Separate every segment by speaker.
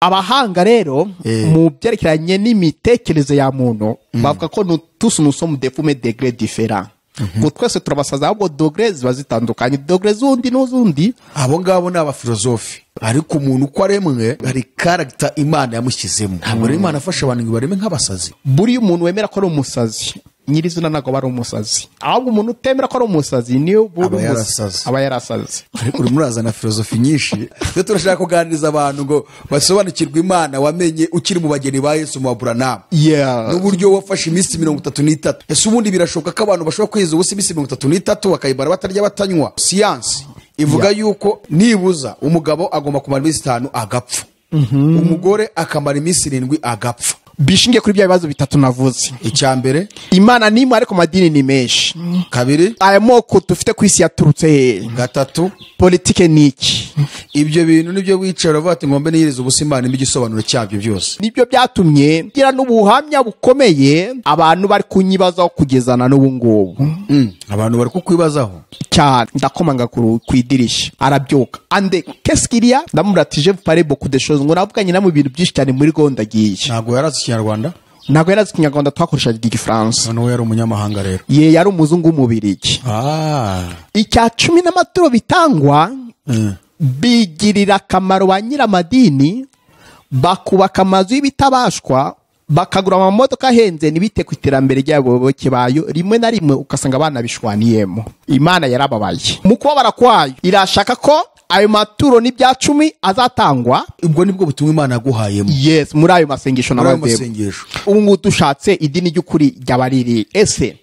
Speaker 1: Abahanga rero mu byerekeranye n'imitekerereze ya muntu bavuga ko nous tous nous sommes des fous mais degrés différents. Ngo twese turabasaza, ahubwo degré ziba zitandukanye, degré z'undi n'uzundi.
Speaker 2: Abo ngabo ni abafilozofi, ariko umuntu uko aremwe hari caractère Imana yamushyizemo. Ntabwo rero Imana afasha abantu ngo bareme nk'abasazi.
Speaker 1: Buriya umuntu wemera ko ari umusazi nyirizina ntabwo aba ari umusazi, ahubwo umuntu utemera ko ari umusazi niyo
Speaker 2: aba yarasaze.
Speaker 1: Aba yarasaze.
Speaker 2: Ariko urimo urazana filozofi nyinshi. Twe turashaka kuganiriza abantu ngo basobanukirwe Imana wamenye ukiri mu bageni ba Yesu, mu Baburanamu, n'uburyo wafashe iminsi 33. Ese ubundi birashoboka ko abantu bashobora kweza ubusa iminsi 33, bakayibara batarya, batanywa? Siyansi ivuga yuko nibuza umugabo agomba kumara iminsi 5 agapfa, umugore akamara iminsi 7 agapfa.
Speaker 1: Bishingiye kuri bya bibazo bitatu navuze.
Speaker 2: Icya mbere,
Speaker 1: Imana ni imwe ariko amadini ni menshi.
Speaker 2: Kabiri,
Speaker 1: aya moko dufite ku isi yaturutse hehe?
Speaker 2: Gatatu,
Speaker 1: politike ni iki?
Speaker 2: Ibyo bintu nibyo wicara uravuga ati ngombe niyirize ubusa, Imana impa igisobanuro cyabyo byose.
Speaker 1: Nibyo byatumye ngira n'ubuhamya bukomeye, abantu bari kunyibazaho kugeza na n'ubu ngubu.
Speaker 2: Abantu bari kukwibazaho?
Speaker 1: Cyane. Ndakomanga ku idirishya, arabyuka, ande qu'est-ce qu'il y a? Ndamubwira ati: "Je vous parle beaucoup de choses." Ngo navuganye namwe ibintu byinshi cyane muri gahunda agiye.
Speaker 2: Ntabwo yarazi Ikinyarwanda?
Speaker 1: Ntabwo yarazi Ikinyarwanda, twakoreshaga Igifaransa.
Speaker 2: Noneho yari umunyamahanga rero?
Speaker 1: Ye, yari umuzungu w'Umubirigi. Icya cumi n'amaturo bitangwa bigirira akamaro ba nyiramadini, bakubaka amazu y'ibitabashwa, bakagura amamodoka ahenze, ntibite ku iterambere ry'abayoboke bayo. Rimwe na rimwe ugasanga banabishwaniyemo. Imana yarababaye. Mu kubabara kwayo irashaka ko ayo maturo n'ibya cumi azatangwa.
Speaker 2: Ubwo nibwo butumwa Imana yaguhayemo?
Speaker 1: Yes, muri ayo masengesho
Speaker 2: muri ayo
Speaker 1: nabazemo.
Speaker 2: masengesho.
Speaker 1: Ubu ngubu dushatse idini ry'ukuri ryaba riri ese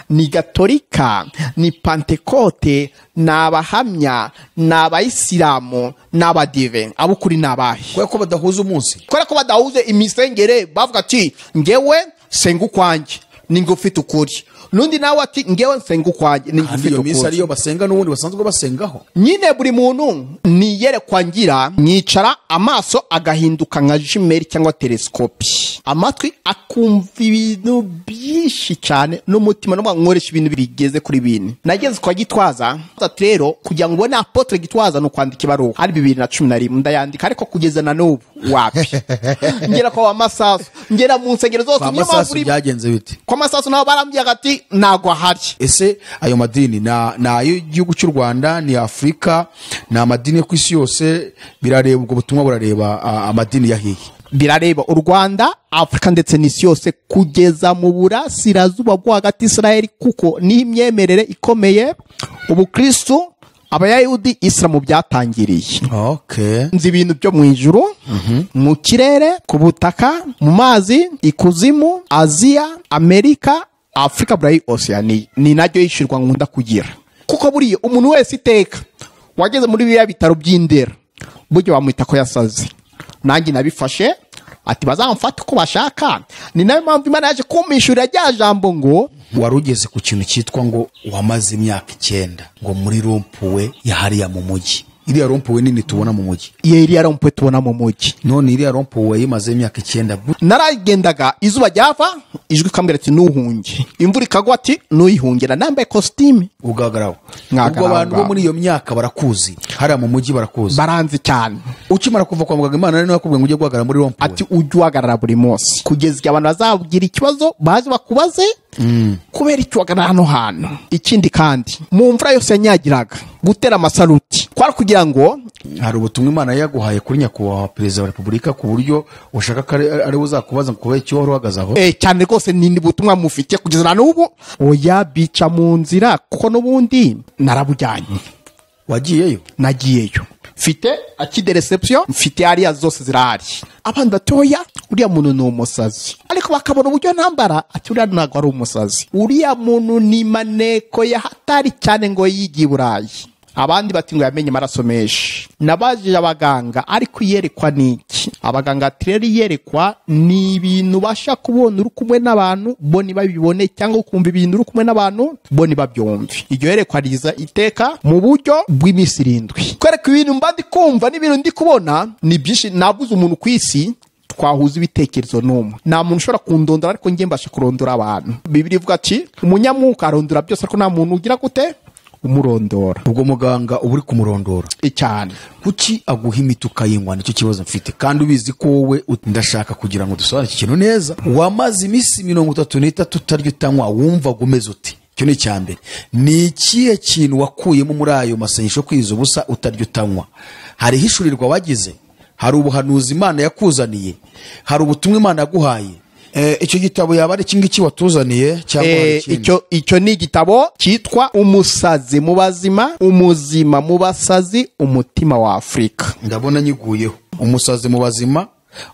Speaker 1: ni Gatolika, ni Pantekote, ni Abahamya, ni Abayisilamu, ni Abadive? Ab'ukuri ni abahe?
Speaker 2: Kubera ko badahuza umunsi.
Speaker 1: Kubera ko badahuze imisengere, bavuga ati: "Ngewe senga ukwanjye, ninge ufite ukuri." N'undi nawe ati: "Ngewe nsenga ukwanjye, ninge
Speaker 2: Kandi
Speaker 1: ufite
Speaker 2: iyo minsi
Speaker 1: ukuri."
Speaker 2: ariyo basenga n'ubundi basanzwe basengaho.
Speaker 1: Nyine buri muntu niyerekwa ngira, mwicara amaso agahinduka nka jumelle cyangwa telesikopi, amatwi akumva ibintu byinshi cyane n'umutima no nkoresha ibintu bigeze kuri bine. Nageze kwa Gitwaza, ati: "Rero kugira ngo ubone apôtre Gitwaza ni ukwandika ibaruwa." Hari 2011, ndayandika, ariko kugeza na n'ubu wapi. Ngera kwa Masasu, ngera mu nsengero zose.
Speaker 2: Kwa
Speaker 1: Niyo mpamvu
Speaker 2: Masasu byagenze bite?
Speaker 1: Kwa Masasu nabo barambwira ati: "Ntabwo ahari."
Speaker 2: Ese ayo madini ni ay'igihugu cy'u Rwanda, ni Afurika, ni amadini yo ku isi yose? Birareba, ubwo butumwa burareba amadini ya hehe?
Speaker 1: Birareba u Rwanda, Afurika ndetse n'isi yose, kugeza mu burasirazuba bwo hagati, Israel, kuko niho imyemerere ikomeye, ubukristu, Abayahudi, Isilamu byatangiriye. Nzi ibintu byo mu ijuru, mu kirere, ku butaka, mu mazi, ikuzimu, Aziya, Amerika, Afurika, Burayi, Osiyaniya. Ni naryo yishyurwa nkunda kugira, kuko buriya umuntu wese iteka wageze muri biriya bitaro by'Indera, burya bamwita ko yasaze. Nanjye nabifashe ati bazamfate uko bashaka. Ni nayo mpamvu Imana yaje kumpishurira rya jambo ngo
Speaker 2: Wari ugeze ku kintu cyitwa ngo wamaze imyaka 9 ngo muri rond-point ya hariya mu mujyi, iriya rond-point nini tubona mu mujyi.
Speaker 1: Ye, iriya rond-point tubona mu mujyi.
Speaker 2: None iriya rond-point yimaze imyaka 9?
Speaker 1: Naragendaga, izuba ryava, ijwi ikambwira ati: "Ntuhunge." Imvura ikagwa, ati: "Ntuyihungera." Nambaye kositimu.
Speaker 2: Ugaragaraho.
Speaker 1: Nkagaragara.
Speaker 2: Ubwo abantu bo muri iyo myaka barakuzi, hariya mu mujyi barakuzi?
Speaker 1: Baranzi cyane.
Speaker 2: Ukimara kuva kwa muganga, Imana niyo yakubwiye ngo ujye guhagarara muri rond-point?
Speaker 1: Ati: "Ujye uhagarara buri munsi kugeza igihe abantu bazagira ikibazo, baze bakubaze kubera icyo uhagarara hano hantu." Ikindi kandi, mu mvura yose yanyagiraga, gutera amasaruti kwari kugira ngo
Speaker 2: Hari ubutumwa Imana yaguhaye kuri nyakubahwa Perezida wa Repubulika, ku buryo ushaka ko ari we uzakubaza ngo kubera icyo wari uhagaze aho?
Speaker 1: Eh, cyane rwose, ni ubutumwa mufite kugeza na n'ubu. Oya, bica mu nzira, kuko n'ubundi narabujyanye.
Speaker 2: Wagiyeyo?
Speaker 1: Nagiyeyo, mfite accusé de réception, mfite hariya zose zirahari. Abandi batoya: "Uriya muntu ni umusazi." Ariko bakabona uburyo ntambara, ati: "Uriya ntabwo ari umusazi, uriya muntu ni maneko ya hatari cyane." Ngo yigiye i Burayi. Abandi bati ngo yamenye amaraso menshi. Nabajije abaganga: "Ariko iyerekwa ni iki?" Abaganga ati: "Rero iyerekwa ni ibintu ubasha kubona uri kumwe n'abantu bo ntibabibone, cyangwa ukumva ibintu uri kumwe n'abantu bo ntibabyumve." Iryo yerekwa riza iteka mu buryo bw'iminsi 7, kwereka ibintu mba ndi kumva n'ibintu ndi kubona ni byinshi. Nabuze umuntu ku isi twahuza ibitekerezo n'umwe. Nta muntu ushobora kundondora, ariko njye mbasha kurondora abantu. Bibiri ivuga ati: "Umunyamwuka arondora byose, ariko nta muntu ugira gute Umurondora.
Speaker 2: Ubwo muganga uba uri kumurondora
Speaker 1: cyane.
Speaker 2: Kuki aguha imiti ukayinywa? Nicyo kibazo mfite, kandi ubizi ko wowe ndashaka kugira ngo dusobanure iki kintu neza. Wamaze iminsi 33 utarya utanywa, wumvaga umeze uti? Icyo ni icya mbere. Ni ikihe kintu wakuyemo muri ayo masengesho kwiza ubusa utarya utanywa? Hari ihishurirwa wagize? Hari ubuhanuzi Imana yakuzaniye? Hari ubutumwa Imana yaguhaye? Icyo gitabo yaba ari iki ngiki watuzaniye cyangwa hari ikindi?
Speaker 1: Icyo ni igitabo cyitwa Umusazi mu bazima, umuzima mu basazi, umutima wa Afurika.
Speaker 2: Ndabona nyiguyeho. Umusazi mu bazima,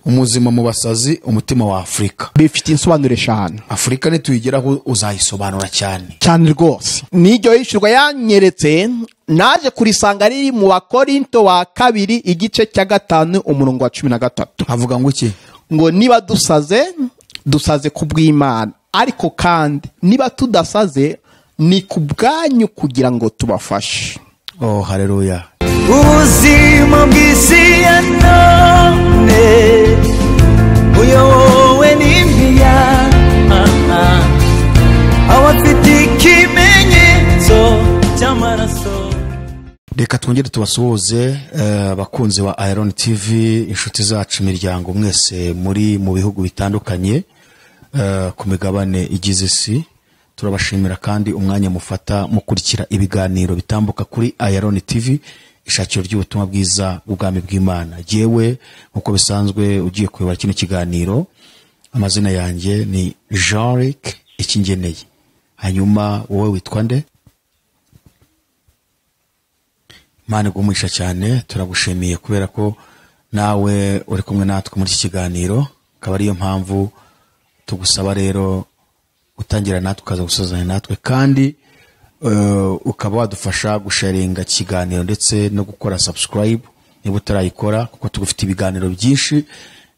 Speaker 2: umuzima mu basazi, umutima wa Afurika.
Speaker 1: Bifite insobanuro eshanu.
Speaker 2: Afurika nituyigeraho uzayisobanura cyane.
Speaker 1: Cyane rwose. N'iryo hishurwa yanyeretse naje kurisanga riri mu Bakorinto wa kabiri igice cya 5 umurongo wa 13.
Speaker 2: Havuga ngo iki?
Speaker 1: Ngo niba dusaze, dusaze ku bw'Imana, ariko kandi niba tudasaze ni ku bwanyu kugira ngo tubafashe.
Speaker 2: Oh, haleluya.
Speaker 3: Ubuzima bw'isi ya none uyobowe n'impiya, abafite ikimenyetso cy'amaraso.
Speaker 2: Reka twongere tubasuhuze abakunzi ba Iron TV, inshuti zacu, imiryango mwese muri mu bihugu bitandukanye ku migabane igize isi. Turabashimira kandi umwanya mufata mukurikira ibiganiro bitambuka kuri Iron TV, ishakiro ry'ubutumwa bwiza bw'ubwami bw'Imana. Jewe nkuko bisanzwe ugiye kuyobora kino kiganiro, amazina yanjye ni Jean-Luc Ikingeneye. Hanyuma wowe witwa nde? Imana igumisha cyane, turagushimiye kubera ko nawe uri kumwe natwe muri iki kiganiro, akaba ariyo mpamvu tugusaba rero gutangira natwe ukaza gusozanya natwe, kandi ukaba wadufasha gusharinga ikiganiro ndetse no gukora subscribe niba utarayikora, kuko tugufite ibiganiro byinshi,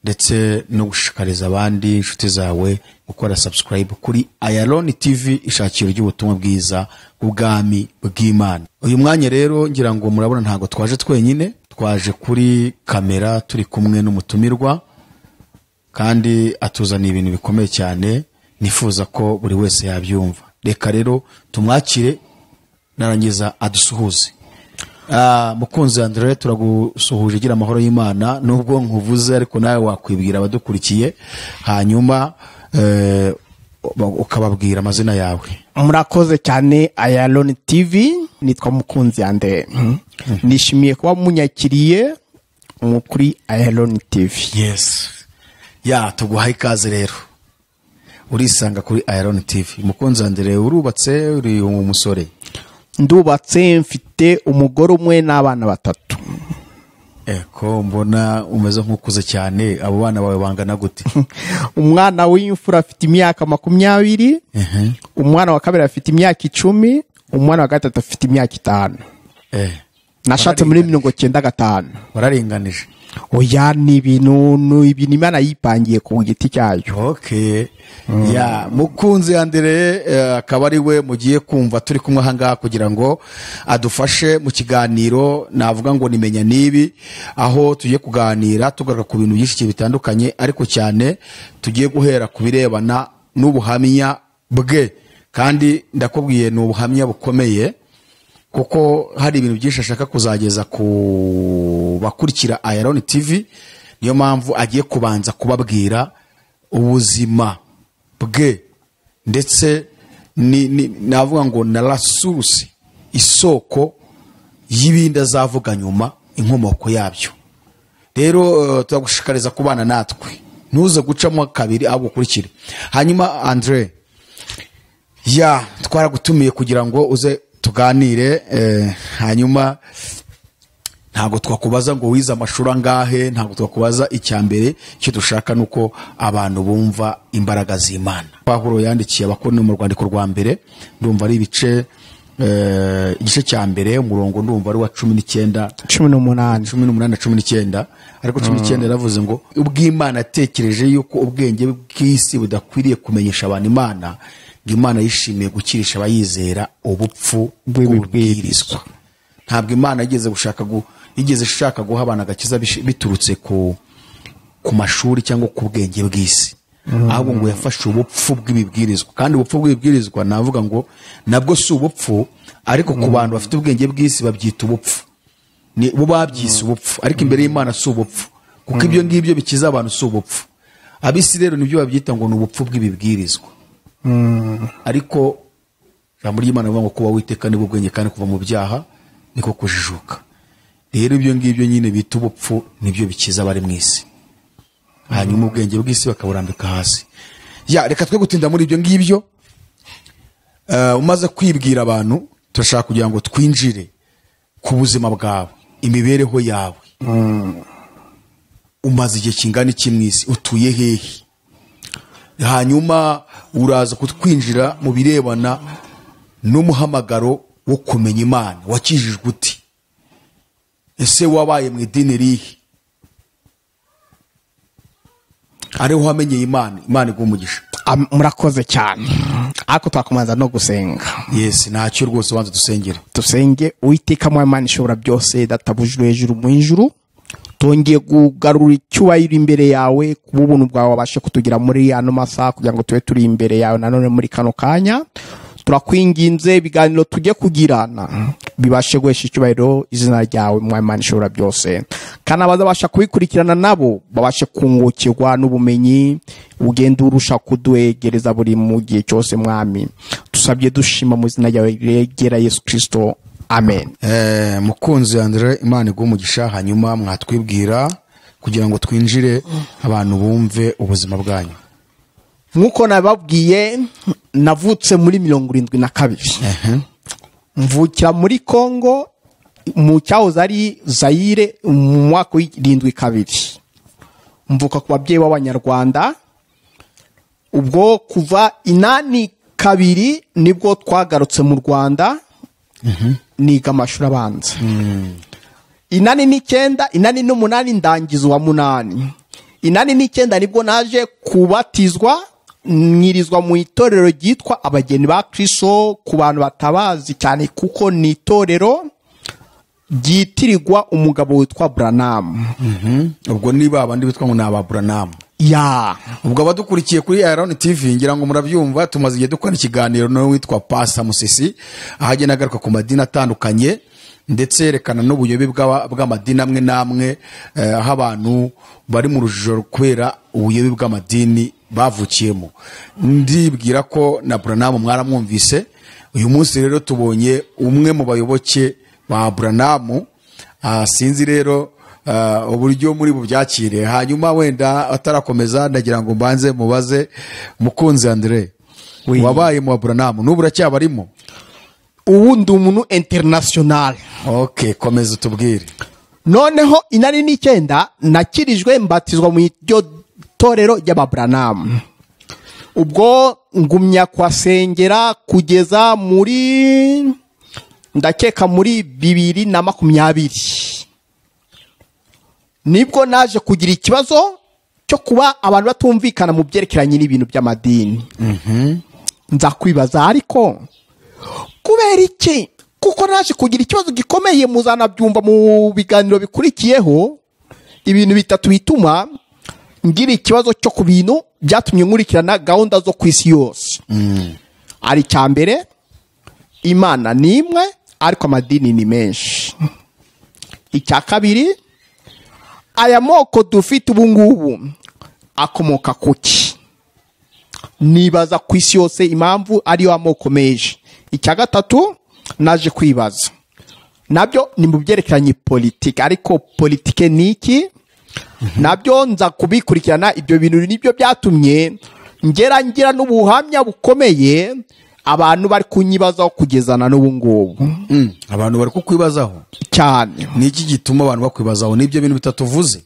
Speaker 2: ndetse no gushishikariza abandi inshuti zawe gukora subscribe kuri Iron TV, ishakiro ry'ubutumwa bwiza bw'ubwami bw'Imana. Uyu mwanya rero ngira ngo murabona ntago twaje twenyine, twaje kuri kamera turi kumwe n'umutumirwa, kandi atuzaniye ibintu bikomeye cyane nifuza ko buri wese yabyumva. Reka rero tumwakire narangiza adusuhuze. Mukunzi Andre, turagusuhuje, gira amahoro y'Imana. Nubwo nkuvuze ariko nawe wakwibwira abadukurikiye, hanyuma ukababwira amazina yawe.
Speaker 1: Murakoze cyane Iron TV, nitwa Mukunzi Andre. Nishimiye kuba munyakiriye kuri Iron TV.
Speaker 2: Yes. Ya, tuguhaye ikaze rero. Urisanga kuri Iron TV. Mukunzi Andre, urubatse, uri umusore?
Speaker 1: Ndubatse, mfite umugore umwe n'abana batatu.
Speaker 2: Ko mbona umeze nk'ukuze cyane, abo bana bawe bangana gute?
Speaker 1: Umwana w'imfura afite imyaka 20, umwana wa kabiri afite imyaka 10, umwana wa gatatu afite imyaka 5. Nashatse muri 95.
Speaker 2: Wararinganije?
Speaker 1: Oya, ni ibintu Imana yipangiye ku giti cyayo.
Speaker 2: Okay. Ya, Mukunzi Andre akaba ari we mugiye kumva turi kumwe aha ngaha kugira ngo adufashe mu kiganiro navuga ngo nimenya nibi, aho tugiye kuganira tugaruka ku bintu byinshi bitandukanye, ariko cyane tugiye guhera ku birebana n'ubuhamya bwe. Kandi ndakubwiye ni ubuhamya bukomeye, kuko hari ibintu byinshi ashaka kuzageza ku bakurikira Iron TV. Niyo mpamvu agiye kubanza kubabwira ubuzima bwe, ndetse navuga ngo na la source, isoko y'ibindi azavuga nyuma, inkomoko yabyo. Rero turagushishikariza kubana natwe, ntuze gucamo kabiri ahubwo ukurikire. Hanyuma Andre, ya twaragutumiye kugira ngo uze tuganire, hanyuma ntabwo twakubaza ngo wize amashuri angahe, ntabwo twakubaza. Icya mbere icyo dushaka nuko abantu bumva imbaraga z'Imana. Pawulo yandikiye Abakorinto mu rwandiko rwa mbere, ndumva ari ibice igice cya mbere, umurongo ndumva ari wa 19,
Speaker 1: 18,
Speaker 2: 18 na 19, ariko 19 yaravuze ngo ubw'Imana yatekereje yuko ubwenge bw'isi budakwiriye kumenyesha abantu Imana, ngo Imana yishimiye gukirisha abayizera ubupfu bw'ibibwirizwa. Ntabwo Imana yigeze gushaka yigeze ishaka guha abantu agakiza biturutse ku mashuri cyangwa ku bwenge bw'isi, Ahubwo ngo yafashe ubupfu bw'ibibwirizwa, kandi ubupfu bw'ibibwirizwa navuga ngo nabwo si ubupfu, ariko ku bantu bafite ubwenge bw'isi babyita ubupfu, ni bo babyise ubupfu, ariko imbere y'Imana si ubupfu, kuko ibyo ngibyo bikiza abantu si ubupfu. Ab'isi rero nibyo babyita ngo ni ubupfu bw'ibibwirizwa. Ariko ijambo ry'Imana rivuga ngo kuba witeka nibwo bwenge, kandi kuva mu byaha niko kujijuka. Rero ibyo ngibyo nyine bita ubupfu nibyo bikiza abari mu isi, hanyuma ubwenge bw'isi bakaburambika hasi. Ya, reka twe gutinda muri ibyo ngibyo. Umaze kwibwira abantu, turashaka kugira ngo twinjire ku buzima bwawe, imibereho yawe. Umaze igihe kingana iki mu isi, utuye hehe? Hanyuma uraza kutwinjira mu birebana n'umuhamagaro wo kumenya Imana. Wakijijwe ute? Ese wabaye mu idini rihe? Ariho wamenyeye Imana? Imana iguhe umugisha.
Speaker 1: Murakoze cyane. Ariko twakomeza no gusenga.
Speaker 2: Yes, ntacyo rwose, banza dusengere.
Speaker 1: Dusenge. Uwiteka mu Imana ishobora byose, databujwe hejuru mu ijuru, tongeye kugarura icyubahiro imbere yawe, kuba ubuntu bwawe wabashe kutugira muri ano masaha kugira ngo tube turi imbere yawe nanone muri kano kanya. Turakwinginze ibiganiro tujye kugirana bibashe guhesha icyubahiro izina ryawe mu Imana ishobora byose, kandi abazabasha kubikurikirana nabo babashe kungukirwa n'ubumenyi ugenda urusha kuduegereza buri mu gihe cyose. Mwami, dusabye dushima mu izina ryawe regera Yesu Kristo, amen.
Speaker 2: Mukunzi Andre, Imana iguhe umugisha. Hanyuma mwatwibwira kugira ngo twinjire abantu bumve ubuzima bwanyu.
Speaker 1: Nkuko nababwiye, navutse muri 72. Mvukira muri Kongo mu cyahoze ari Zaire mu mwaka w'72. Mvuka ku babyeyi b'Abanyarwanda. Ubwo kuva 82 nibwo twagarutse mu Rwanda. Niga amashuri abanza. 89, 88 ndangiza uwa 8. 89 nibwo naje kubatizwa, nyirizwa mu itorero ryitwa Abageni ba Kristo, ku bantu batabazi cyane kuko ni itorero ryitirirwa umugabo witwa Branham.
Speaker 2: Ubwo niba abandi bitwa ngo ni aba Branham.
Speaker 1: Ya.
Speaker 2: Ubwo abadukurikiye kuri Iron TV ngira ngo murabyumva, tumaze igihe dukora ikiganiro nawe witwa Pastor Musisi, aho agenda agaruka ku madini atandukanye ndetse yerekana n'ubuyobe bw'amadini amwe n'amwe, aho abantu bari mu rujijo kubera ubuyobe bw'amadini bavukiyemo. Ndibwira ko na Branham mwaramwumvise. Uyu munsi rero tubonye umwe mu bayoboke ba Branham. Sinzi rero uburyo muri bubyakire. Hanyuma wenda atarakomeza ndagira ngo mbanze mubaze Mukunzi Andre, wabaye mu Branham n'ubu uracyabarimo?
Speaker 1: Ubu ndi umuntu international.
Speaker 2: Okay, komeza utubwire.
Speaker 1: Noneho 89 nakirijwe mbatizwa mu iryo torero ry'Ababranham. Ubwo ngumya kwasengera kugeza muri ndakeka muri 2020. Nibwo naje kugira ikibazo cyo kuba abantu batumvikana mu byerekeranye n'ibintu by'amadini. Nza kwibaza ariko kubera iki? Kuko naje kugira ikibazo gikomeye, muzanabyumva mu biganiro bikurikiyeho, ibintu bitatu bituma ngira ikibazo cyo ku bintu byatumye nkurikirana gahunda zo ku isi yose. Ari cyambere, Imana ni imwe ariko amadini ni menshi. Icya kabiri, aya moko dufite ubu ngubu akomoka kuki? Nibaza ku isi yose impamvu ariyo amoko menshi. Icya gatatu naje kwibaza nabyo ni mu byerekeranye politike, ariko politike ni iki? Nabyo nza kubikurikirana. Ibyo bintu nibyo byatumye ngera ngira n'ubuhamya bukomeye abantu bari kunyibazaho kugezana n'ubu ngubu.
Speaker 2: Abantu bari kukwibazaho
Speaker 1: cyane.
Speaker 2: Ni iki gituma abantu bakwibazaho? Nibyo bintu bitatu uvuze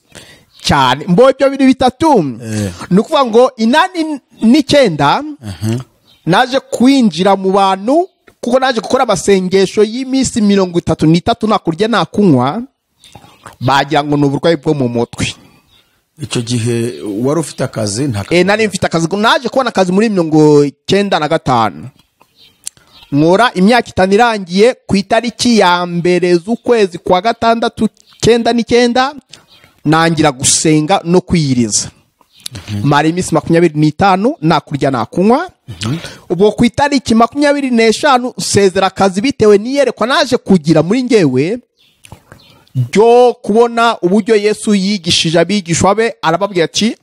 Speaker 1: cyane. Mbo ibyo bintu bitatu ni ukuvuga ngo 89 naje kwinjira mu bantu, kuko naje gukora amasengesho y'iminsi 33 nta kurya nta kunywa, bagira ngo ni uburwayi bwo mu mutwe.
Speaker 2: Icyo gihe wari ufite akazi? Nta kazi.
Speaker 1: Nari mfite akazi, naje kubona akazi muri 95. Nkora imyaka 5 irangiye ku itariki ya 1 z'ukwezi kwa 6 1999 nangira gusenga no kwiyiriza. Mara iminsi 25 nakurya nakunywa. Ubwo ku itariki 25 sezera akazi bitewe n'iyerekwa naje kugira muri ngewe ryo kubona uburyo Yesu yigishije abigishwa be, arababwira ati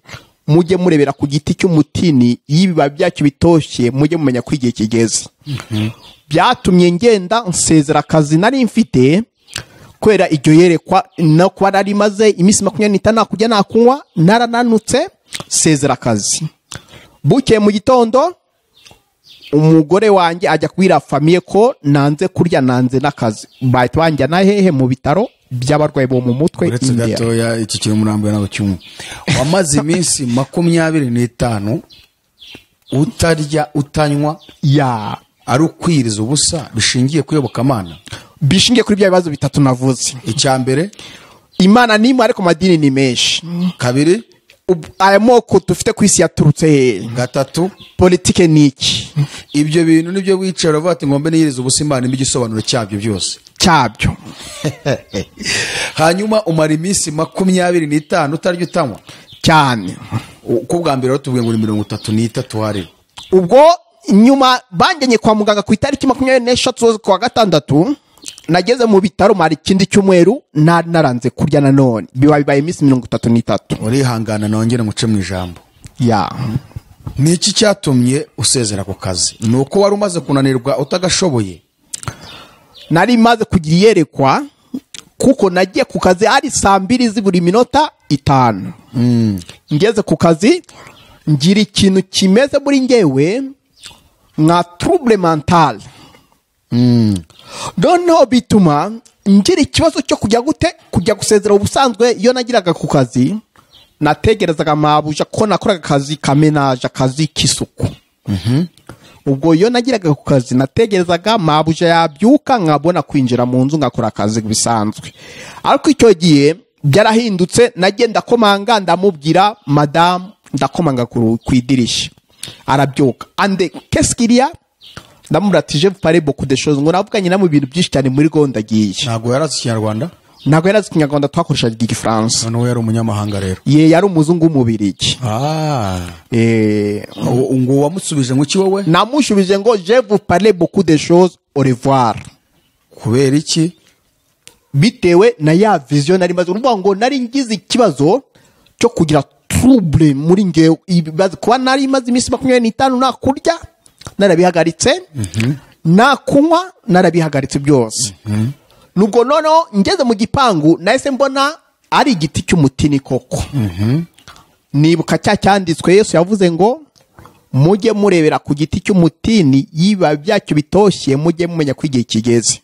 Speaker 1: mujye murebera ku giti cy'umutini y'ibibabi byacyo bitoshye, mujye mumenya ko igihe kigeze. Byatumye ngenda nsezera akazi nari mfite kubera iryo yerekwa no kuba nari maze iminsi 25 nakujya nakunywa, narananutse, sezera akazi. Bukeye mu gitondo umugore wanjye ajya kubwira famiye ko nanze kurya nanze n'akazi, bahita banjyana hehe? Mu bitaro by'abarwayi bo mu mutwe.
Speaker 2: Uretse gatoya, iki kintu murambuye ntabwo cyumva. Wamaze iminsi 25 utarya utanywa,
Speaker 1: ya
Speaker 2: ari ukwiriza ubusa bishingiye kuyobokamana,
Speaker 1: bishingiye kuri bya bibazo bitatu navuze.
Speaker 2: Icya mbere,
Speaker 1: Imana ni imwe ariko amadini ni menshi.
Speaker 2: Kabiri,
Speaker 1: aya moko dufite ku isi yaturutse hehe?
Speaker 2: Gatatu,
Speaker 1: politike ni iki?
Speaker 2: Ibyo bintu nibyo wicara uvuga ati ngombe niyirize ubusa Imana imbe igisobanuro cyabyo byose
Speaker 1: cyabyo.
Speaker 2: Hanyuma umara iminsi 25 utarya utanywa
Speaker 1: cyane.
Speaker 2: Uko bwa mbere tubwiye ngo ni 33 hari.
Speaker 1: Ubwo nyuma banjyanye kwa muganga ku itariki 23 z'ukwa gatandatu, nageze mu bitaro mara ikindi cyumweru naranze kurya nanone, biba bibaye iminsi 33.
Speaker 2: Urihangana nongere nguce mu ijambo.
Speaker 1: Ya.
Speaker 2: Ni iki cyatumye usezera ku kazi? Ni uko wari umaze kunanirwa utagashoboye?
Speaker 1: Nari maze kugira iyerekwa kuko nagiye ku kazi ari saa 2 ziburi minota 5. Ngeze ku kazi ngira ikintu kimeze muri ngewe nka trouble mental. Noneho bituma ngira ikibazo cyo kujya gute, kujya gusezera. Ubusanzwe iyo nagiraga ku kazi nategerezaga mabuja ko nakoraga akazi ka menage, akazi k'isuku. Ubwo iyo nagiraga ku kazi nategerezaga mabuja yabyuka nkabona kwinjira mu nzu ngakora akazi bisanzwe. Ariko icyo gihe byarahindutse, nagenda komanga ndamubwira madame, ndakomanga ku idirishya arabyuka. Ande qu'est-ce qu'il y a? Ndamubwira ati je vous parle beaucoup de choses, ngo navuganye namwe ibintu byinshi cyane muri gahunda agiye.
Speaker 2: Ntabwo yarazi Ikinyarwanda?
Speaker 1: Ntabwo yarazi Ikinyarwanda, twakoreshaga Igifaransa.
Speaker 2: Noneho yari umunyamahanga rero.
Speaker 1: Ye, yari umuzungu w'umubirigi.
Speaker 2: Ngo wamusubije ngo iki wowe?
Speaker 1: Namushubije ngo je vous parle beaucoup de choses, au revoir.
Speaker 2: Kubera iki?
Speaker 1: Bitewe na ya vision nari maze. Urumva ngo nari ngize ikibazo cyo kugira trouble muri ngewe, kuba nari maze iminsi 25 nakurya narabihagaritse, nakunywa narabihagaritse byose. Nubwo noneho ngeze mu gipangu nahise mbona ari igiti cy'umutini koko. Nibuka cya cyanditswe Yesu yavuze ngo mujye murebera ku giti cy'umutini yiba byacyo bitoshye, mujye mumenya ko igihe kigeze.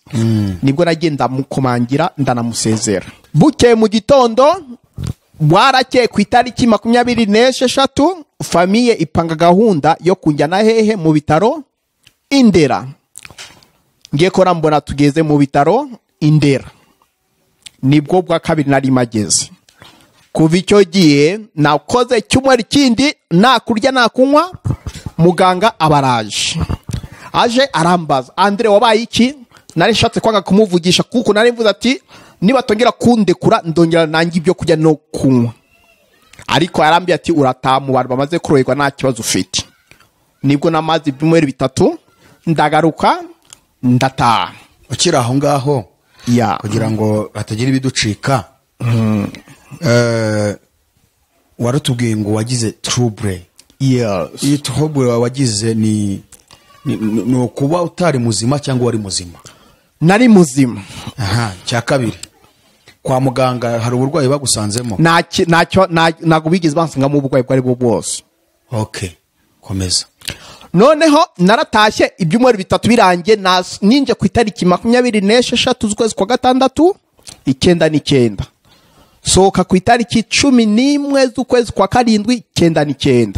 Speaker 1: Nibwo nagenda mukomangira ndanamusezera. Bukeye mu gitondo bwarakeye ku itariki 26, famiye ipanga gahunda yo kunjyana hehe? Mu bitaro Indera. Ngiye kora mbona tugeze mu bitaro Indera. Nibwo bwa kabiri nari mageze. Kuva icyo gihe nakoze icyumweru kindi nakurya nakunywa, muganga abaraje. Aje arambaza, Andre wabaye iki? Nari nshatse kwanga kumuvugisha kuko nari mvuze ati niba tongera kundekura ndongera nanjye ibyo kurya no kunywa. Ariko yarambye ati urataha mu bantu bamaze kuroherwa nta kibazo ufite. Nibwo namaze ibyumweru 3 ndagaruka ndataha.
Speaker 2: Ukiri aho ngaho
Speaker 1: ya
Speaker 2: kugira ngo hatagira ibiducika, warutubwiye ngo wagize trouble.
Speaker 1: Yes.
Speaker 2: Iyi trouble wagize ni ukuba utari muzima cyangwa wari muzima?
Speaker 1: Nari muzima.
Speaker 2: Aha, cya kabiri, kwa muganga hari uburwayi bagusanzemo?
Speaker 1: Ntabwo bigeze bansangamo uburwayi bwo ari bwo bwose.
Speaker 2: Okay, komeza.
Speaker 1: Noneho naratashye ibyumweru 3 birangiye, ninje ku itariki 26 z'ukwezi kwa gatandatu 99. Sohoka ku itariki 11 z'ukwezi kwa karindwi 99.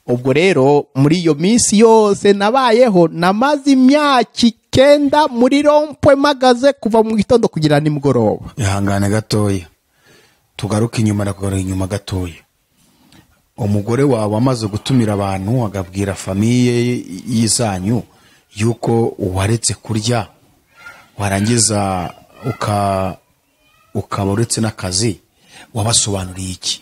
Speaker 1: Ubwo rero muri iyo minsi yose nabayeho namaze imyaka 9 muri rompwe magaze kuva mu gitondo kugera nimugoroba.
Speaker 2: Ihangane gatoya, tugaruke inyuma, nakugaruka inyuma gatoya. Umugore wawe amaze gutumira abantu agabwira famiye y'izanyu yuko waretse kurya, warangiza ukaba uretse n'akazi, wabasobanuriye iki?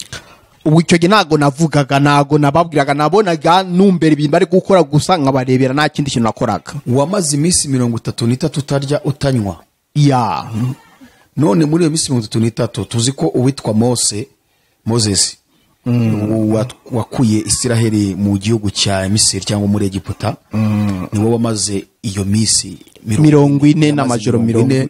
Speaker 1: Ubu icyo gihe ntabwo navugaga, ntabwo nababwiraga, nabonaga numbera ibintu bari gukora gusa nkabarebera, nta kindi kintu nakoraga.
Speaker 2: Wamaze iminsi 33 utarya utanywa.
Speaker 1: Ya.
Speaker 2: None muri iyo minsi 33 tuzi ko uwitwa Moses wakuye Isiraheli mu gihugu cya Misiri cyangwa muri Egiputa, niwe wamaze iyo minsi
Speaker 1: 40 n'amajoro
Speaker 2: 40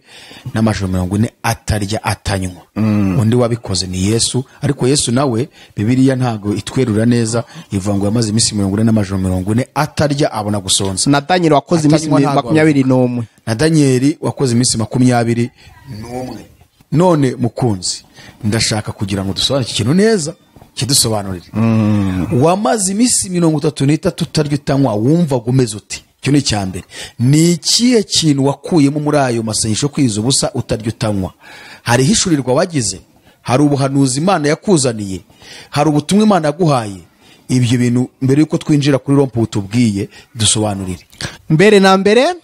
Speaker 2: n'amajoro 40 atarya atanywa. Undi wabikoze ni Yesu, ariko Yesu nawe Bibiliya ntago itwerura neza, ivuga ngo yamaze iminsi 40 n'amajoro 40 atarya abona gusonza.
Speaker 1: Na Daniel wakoze iminsi 21.
Speaker 2: Na Daniel wakoze iminsi 21. None mukunzi, ndashaka kugira ngo dusobanure iki kintu neza, kidusobanurire. Wamaze iminsi 33 utarya utanywa, wumva umeze uti? Icyo ni icya mbere. Ni ikihe kintu wakuyemo muri ayo masengesho kwiza ubusa utarya utanywa? Hari ihishurirwa wagize? Hari ubuhanuzi Imana yakuzaniye? Hari ubutumwa Imana yaguhaye? Ibyo bintu mbere yuko twinjira kuri rompu utubwiye, dusobanurire.
Speaker 1: Mbere na mbere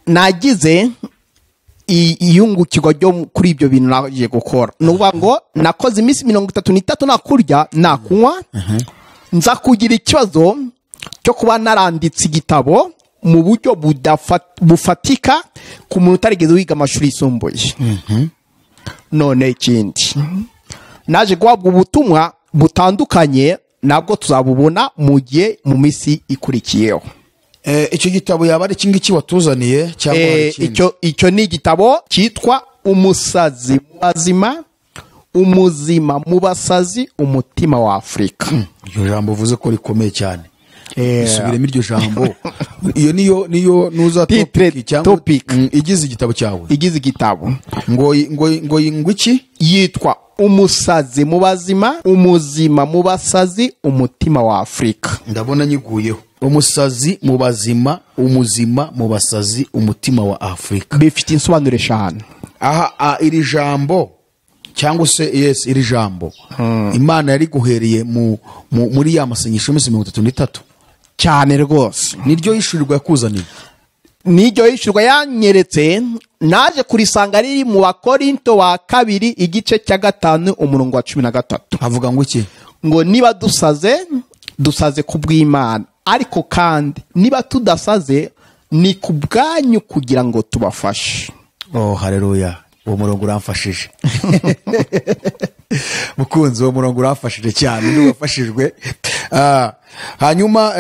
Speaker 1: nagize iyungukirwa ryo kuri ibyo bintu nagiye gukora. Ni ukuvuga ngo nakoze iminsi 33 nta kurya nta kunywa, nza kugira ikibazo cyo kuba naranditse igitabo mu buryo bufatika ku muntu utarigeze wiga amashuri yisumbuye. None ikindi, naje guhabwa ubutumwa butandukanye, nabwo tuzabubona mu gihe mu minsi ikurikiyeho.
Speaker 2: Icyo gitabo yaba ari iki ngiki watuzaniye cyangwa hari ikindi?
Speaker 1: Icyo ni igitabo cyitwa Umusazi mu bazima, umuzima mu basazi, umutima wa Afurika.
Speaker 2: Iryo jambo uvuze ko rikomeye cyane. Isubiremo iryo jambo. Iyo niyo nuza
Speaker 1: Titre,
Speaker 2: topic cyangwa
Speaker 1: topic.
Speaker 2: Igize igitabo cyawe.
Speaker 1: Igize igitabo.
Speaker 2: Ngo iki?
Speaker 1: Yitwa Umusazi mu bazima, umuzima mu basazi, umutima wa Afurika.
Speaker 2: Ndabona nyiguyeho. Umusazi mu bazima, umuzima mu basazi, umutima wa Afurika.
Speaker 1: Bifite insobanuro 5.
Speaker 2: Aha iri jambo cyangwa se yes, iri jambo Imana yari guhereye muri ya masengesho y'iminsi 33.
Speaker 1: Cyane rwose.
Speaker 2: Niryo yishurirwa yakuzaniye.
Speaker 1: Niryo yishyurwa yanyeretse, naje kurisanga riri mu Bakorinto wa kabiri igice cya 5 umurongo wa 13.
Speaker 2: Havuga ngo iki?
Speaker 1: Ngo niba dusaze, dusaze ku bw'Imana, ariko kandi niba tudasaze ni ku bwanyu kugira ngo tubafashe.
Speaker 2: Oh, haleluya. Uwo murongo uramfashije. Mukunzi, uwo murongo uramfashije cyane, ni wafashijwe. Hanyuma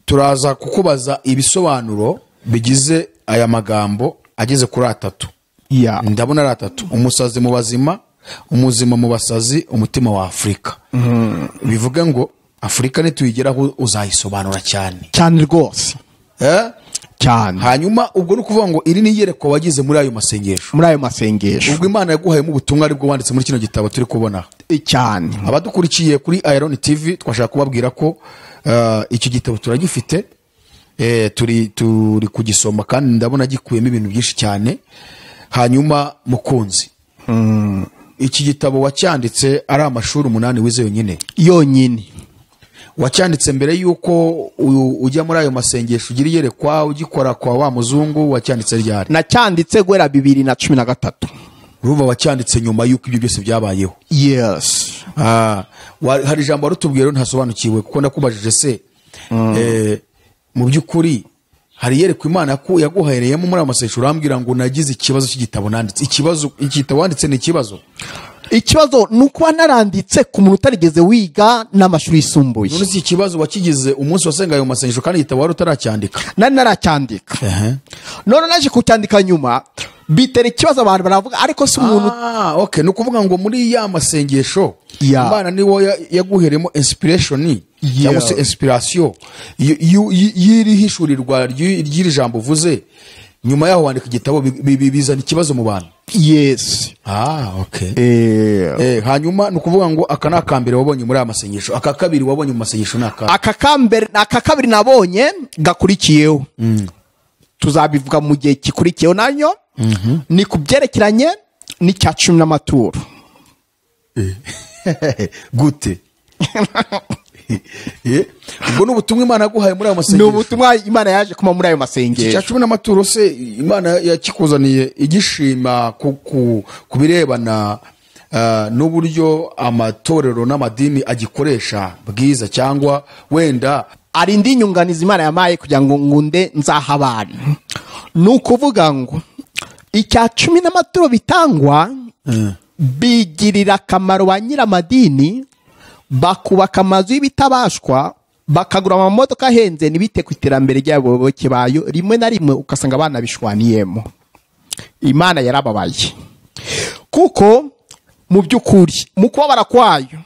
Speaker 2: turaza kukubaza ibisobanuro bigize aya magambo ageze kuri 3. Ndabona ari 3. Umusazi mu bazima, umuzima mu basazi, umutima wa Afurika. Bivuga ngo Afurika nituyigeraho uzayisobanura cyane.
Speaker 1: Cyane rwose. Cyane.
Speaker 2: Hanyuma ubwo ni ukuvuga ngo iri ni iyerekwa wagize muri ayo masengesho.
Speaker 1: Muri ayo masengesho.
Speaker 2: Ubwo Imana yaguhayemo ubutumwa aribwo wanditse muri kino gitabo turi kubona.
Speaker 1: Cyane.
Speaker 2: Abadukurikiye kuri Iron TV twashaka kubabwira ko iki gitabo turagifite, turi kugisoma kandi ndabona gikuyemo ibintu byinshi cyane. Hanyuma mukunzi, iki gitabo wacyanditse ari amashuri 8 wize yonyine?
Speaker 1: Yonyine.
Speaker 2: Wacyanditse mbere yuko ujya muri ayo masengesho ugira iyerekwa ugikora kwa wa muzungu, wacyanditse ryari?
Speaker 1: Nacyanditse guhera 2013.
Speaker 2: Urumva wacyanditse nyuma yuko ibyo byose byabayeho.
Speaker 1: Yes.
Speaker 2: Hari ijambo warutubwiye rero ntasobanukiwe kuko ndakubajije se, mu by'ukuri hari iyerekwa Imana yaguhereyemo muri ayo masengesho, urambwira ngo nagize ikibazo cy'igitabo nanditse. Ikibazo, igitabo wanditse ni ikibazo.
Speaker 1: Ikibazo ni ukuba naranditse ku muntu utarigeze wiga n'amashuri yisumbuye.
Speaker 2: None si ikibazo wakigize umunsi wasenga ayo masengesho kandi igitabo wari utaracyandika?
Speaker 1: Nari naracyandika. None naje kucyandika nyuma bitera ikibazo, abantu baravuga ariko si umuntu.
Speaker 2: Okay, ni ukuvuga ngo muri ya masengesho Imana niwo yaguheremo inspiration cyangwa se inspiration y'iri hishurirwa ry'iri jambo uvuze, nyuma yaho wandika igitabo bizana ikibazo mu bantu.
Speaker 1: Yes.
Speaker 2: Okay. Hanyuma ni ukuvuga ngo aka ni akambere wabonye muri aya masengesho, aka kabiri wabonye mu masengesho ni aka.
Speaker 1: Aka kambere, aka kabiri nabonye gakurikiyeho. Tuzabivuga mu gihe gikurikiyeho nayo. Ni kubyerekeranye n'icya 10 n'amaturo.
Speaker 2: Gute? Ubwo ni ubutumwa Imana yaguhaye muri ayo masengesho.
Speaker 1: Ni ubutumwa Imana yaje kuma muri ayo masengesho.
Speaker 2: Icya 10 n'amaturo se Imana yakikuzaniye igishima ku birebana N'uburyo amatorero n'amadini agikoresha bwiza cyangwa wenda
Speaker 1: ari indi nyunganizi Imana yamaye kugira ngo ngunde nzaha abantu. Ni ukuvuga ngo icya cumi n'amaturo bitangwa bigirira akamaro ba nyiramadini, bakubaka amazu y'ibitabashwa, bakagura amamodoka ahenze, ntibite ku iterambere ry'abayoboke bayo, rimwe na rimwe ugasanga abana bishwaniyemo. Imana yarababaye kuko mu by'ukuri mu kubabara kwayo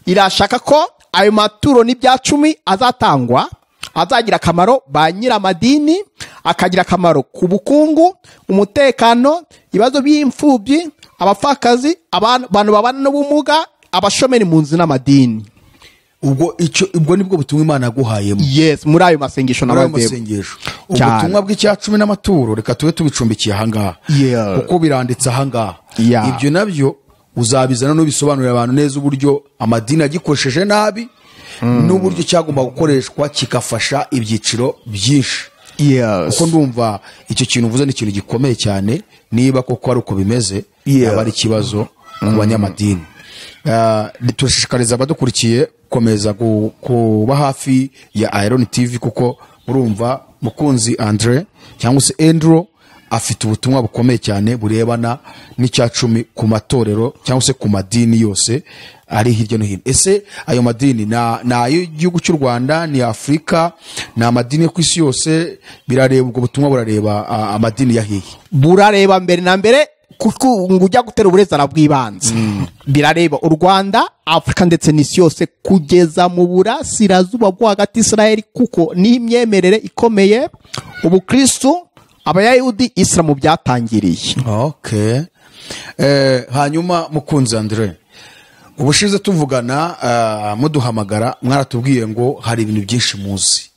Speaker 1: irashaka ko ayo maturo n'ibya cumi azatangwa azagira akamaro ba nyiramadini, akagira akamaro ku bukungu, umutekano, ibibazo by'imfubyi, abapfakazi, abantu babana n'ubumuga, abashomeri mu nzu n'amadini.
Speaker 2: Ubwo icyo ubwo nibwo butumwa Imana yaguhayemo.
Speaker 1: Yes, muri ayo masengesho
Speaker 2: n'abazemo. Ubutumwa bw'icya cumi n'amaturo reka tube tubicumbikiye aha ngaha. Kuko biranditse aha ngaha. Ibyo nabyo uzabizana n'ubisobanurira abantu neza uburyo amadini agikoresheje nabi n'uburyo cyagomba gukoreshwa kikafasha ibyiciro byinshi. Kuko ndumva icyo kintu uvuze ni ikintu gikomeye cyane, niba koko ari uko bimeze yaba ari ikibazo ku banyamadini. Turashishikariza abadukurikiye komeza kuba hafi ya Iron TV, kuko murumva Mukunzi Andre cyangwa se Andrew afite ubutumwa bukomeye cyane burebana n'icya cumi ku matorero cyangwa se ku madini yose ari hirya no hino. Ese ayo madini na ay'igihugu cy'u Rwanda, ni Afrika, ni amadini yo ku isi yose? Birareba ubwo butumwa burareba amadini ya hehe?
Speaker 1: Burareba mbere na mbere kuko ngujya gutera uburezi arabwibanze. Birareba u Rwanda, Afrika ndetse n'isi yose kugeza mu burasirazuba bwo hagati Israel, kuko ni imyemerere ikomeye ubukristo, abayahudi, Islamu byatangiriye.
Speaker 2: Okay. Hanyuma Mukunzi Andre, ubushize tuvugana muduhamagara mwaratubwiye ngo hari ibintu byinshi muzi.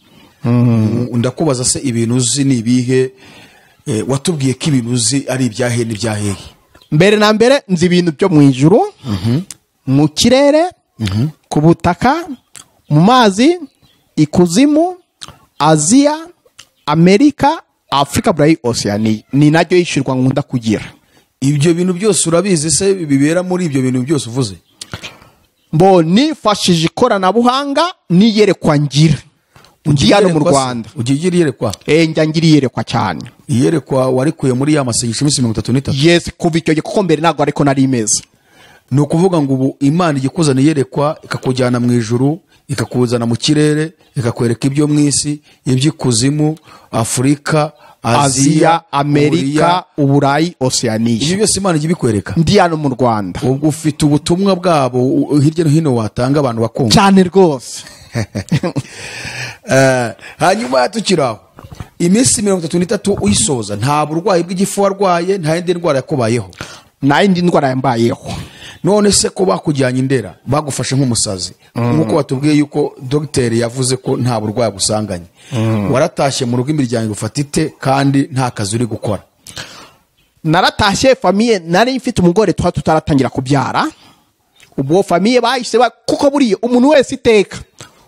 Speaker 2: Ndakubaza se ibintu uzi ni ibihe? Watubwiye ko ibintu uzi ari ibyahe n'ibyahehe?
Speaker 1: Mbere na mbere nzi ibintu byo mu ijuru, mu kirere, ku butaka, mu mazi, ikuzimu, Aziya, Amerika, Afrika, Burayi, Oceania. Ni naryo yishirwa nkunda kugira.
Speaker 2: Ibyo bintu byose urabizi se bibera muri ibyo bintu byose uvuze?
Speaker 1: Mbo nifashije ikoranabuhanga niyerekwa ngira. Ngiye hano mu Rwanda.
Speaker 2: Ugiye iyerekwa?
Speaker 1: Njya ngira iyerekwa cyane.
Speaker 2: Iyerekwa warikuye muri ya masengesho iminsi 33?
Speaker 1: Yes, kuva icyo gihe, kuko mbere ntabwo ariko nari imeze.
Speaker 2: Ni ukuvuga ngo ubu Imana igikuzana iyerekwa ikakujyana mu ijuru, ikakuzana mu kirere, ikakwereka ibyo mu isi, iby'ikuzimu, Afurika,
Speaker 1: Aziya, Amerika, Uburayi, Oceania.
Speaker 2: Ibyo byose Imana ijya ibikwereka.
Speaker 1: Ndi hano mu Rwanda.
Speaker 2: Ubwo ufite ubutumwa bwabo hirya no hino watanga abantu bakumva.
Speaker 1: Cyane rwose.
Speaker 2: Hanyuma tukiraho iminsi 33 uyisoza nta burwayi bw'igifu warwaye, nta yindi ndwara yakubayeho?
Speaker 1: Nta yindi ndwara yambayeho.
Speaker 2: None se ko bakujyanye indera bagufashe nk'umusazi, nkuko batubwiye yuko dogiteri yavuze ko nta burwayi busanganye, waratashye mu rugo imiryango igufata ite kandi nta kazi uri gukora?
Speaker 1: Naratashye famille, nari mfite umugore twa tutaratangira kubyara. Ubwo famille bahise kuko buriye umuntu wese iteka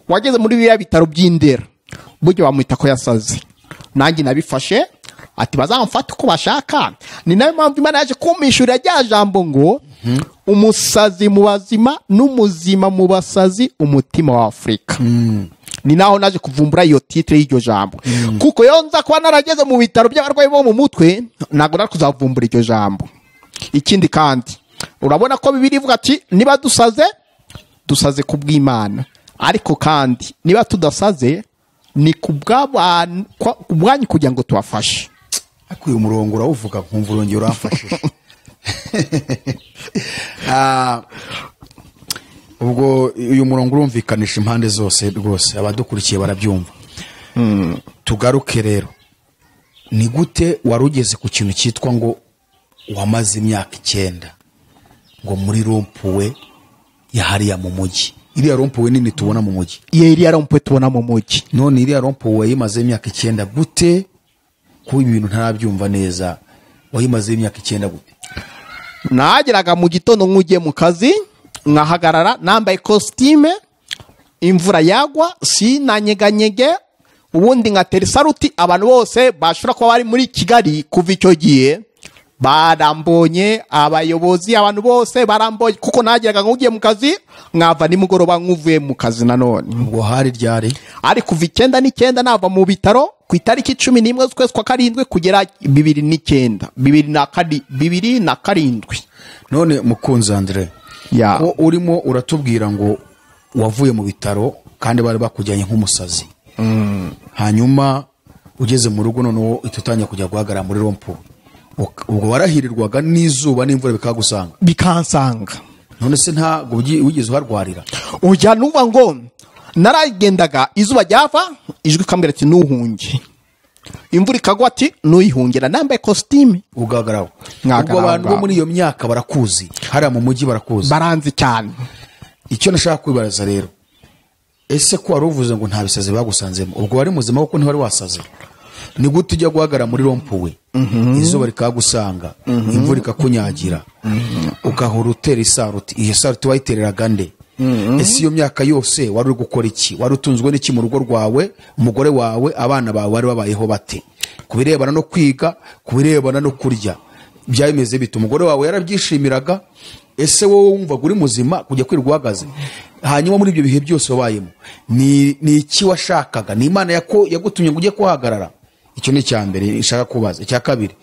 Speaker 1: wageze muri biriya bitaro by'indera buryo bamwita ko yasaze. Nanjye nabifashe ati bazamfata uko bashaka. Ni nayo mpamvu Imana yaje kumishurira rya jambo ngo umusazi mu bazima n'umuzima mu basazi, umutima wa Afrika. Ni naho naje kuvumbura iyo titre y'iryo jambo. Kuko yo nza kuba narageze mu bitaro by'abarwayi bo mu mutwe ntabwo nari kuzavumbura iryo jambo. Ikindi kandi urabona ko Bibiliya ivuga ati niba dusaze dusaze kubw'Imana, ariko kandi niba tudasaze ni kubw'abantu kugira ngo tubafashe.
Speaker 2: Ariko uyu murongo urawuvuga nkumva urongera uramfashije. Ubwo uyu murongo urumvikanisha impande zose rwose, abadukurikiye barabyumva. Tugaruke rero, ni gute warugeze ku kintu cyitwa ngo wamaze imyaka 9 ngo muri rompuwe ya hariya mu mujyi? Iriya rompuwe nini tubona mu mujyi.
Speaker 1: Iriya rompuwe tubona mu mujyi.
Speaker 2: None iriya rompuwe yimaze imyaka 9 gute? Kuba ibintu ntarabyumva neza, wayimaze imyaka 9 gute?
Speaker 1: Nageraga mu gitondo nk'ugiye mu kazi, nkahagarara nambaye costume, imvura yagwa sinanyeganyege, ubundi nkatera isaruti abantu bose bashobora kuba bari muri Kigali kuva icyo gihe Barambonye abayobozi, abantu bose barambonye, kuko nageraga ngo ugiye mu kazi nkava nimugoroba nkuvuye mu kazi nanone.
Speaker 2: Ubwo hari ryari?
Speaker 1: Ari kuva 99 nava mu bitaro ku itariki 11 z'ukwezi kwa karindwi kugera 2009, 2007.
Speaker 2: None mukunzi Andre, ko urimo uratubwira ngo wavuye mu bitaro kandi bari bakujyanye nk'umusazi, hanyuma ugeze mu rugo noneho itutanya kujya guhagarara muri rompo, ubwo warahirirwaga n'izuba n'imvura bikagusanga?
Speaker 1: Bikansanga.
Speaker 2: None se ntabwo wigeze uharwarira?
Speaker 1: Ujya numva ngo naragendaga izuba ryava ijwi kambwira ati nuhunge, imvura ikagwa ati nuyihungira, nambaye costume
Speaker 2: ugahagarara. Ubwo abantu bo muri iyo myaka barakuzi, hariya mu mujyi barakuzi,
Speaker 1: baranzi cyane.
Speaker 2: Icyo nashaka kwibaza rero, ese ko wari uvuze ngo nta bisazi bagusanzemo, ubwo wari muzima kuko ntiwari wasaze, ni gute ujya guhagarara muri rompuwe izuba rikagusanga, imvura ikakunyagira, ugahora utera isaruti? Iyo saruti wayitereraga nde? Ese iyo myaka yose wari uri gukora iki? Wari utunzwe n'iki mu rugo rwawe? Umugore wawe, abana bawe bari babayeho bate? Ku birebana no kwiga, ku birebana no kurya, byameze bite? Umugore wawe yarabyishimiraga? Ese wowe wumvaga uri muzima kujya kwirirwa uhagaze? Hanyuma muri ibyo bihe byose wabayemo, ni iki washakaga? Ni Imana yagutumye ngo ujye kuhagarara? Icyo ni icya mbere nshaka kubaza. Icya kabiri,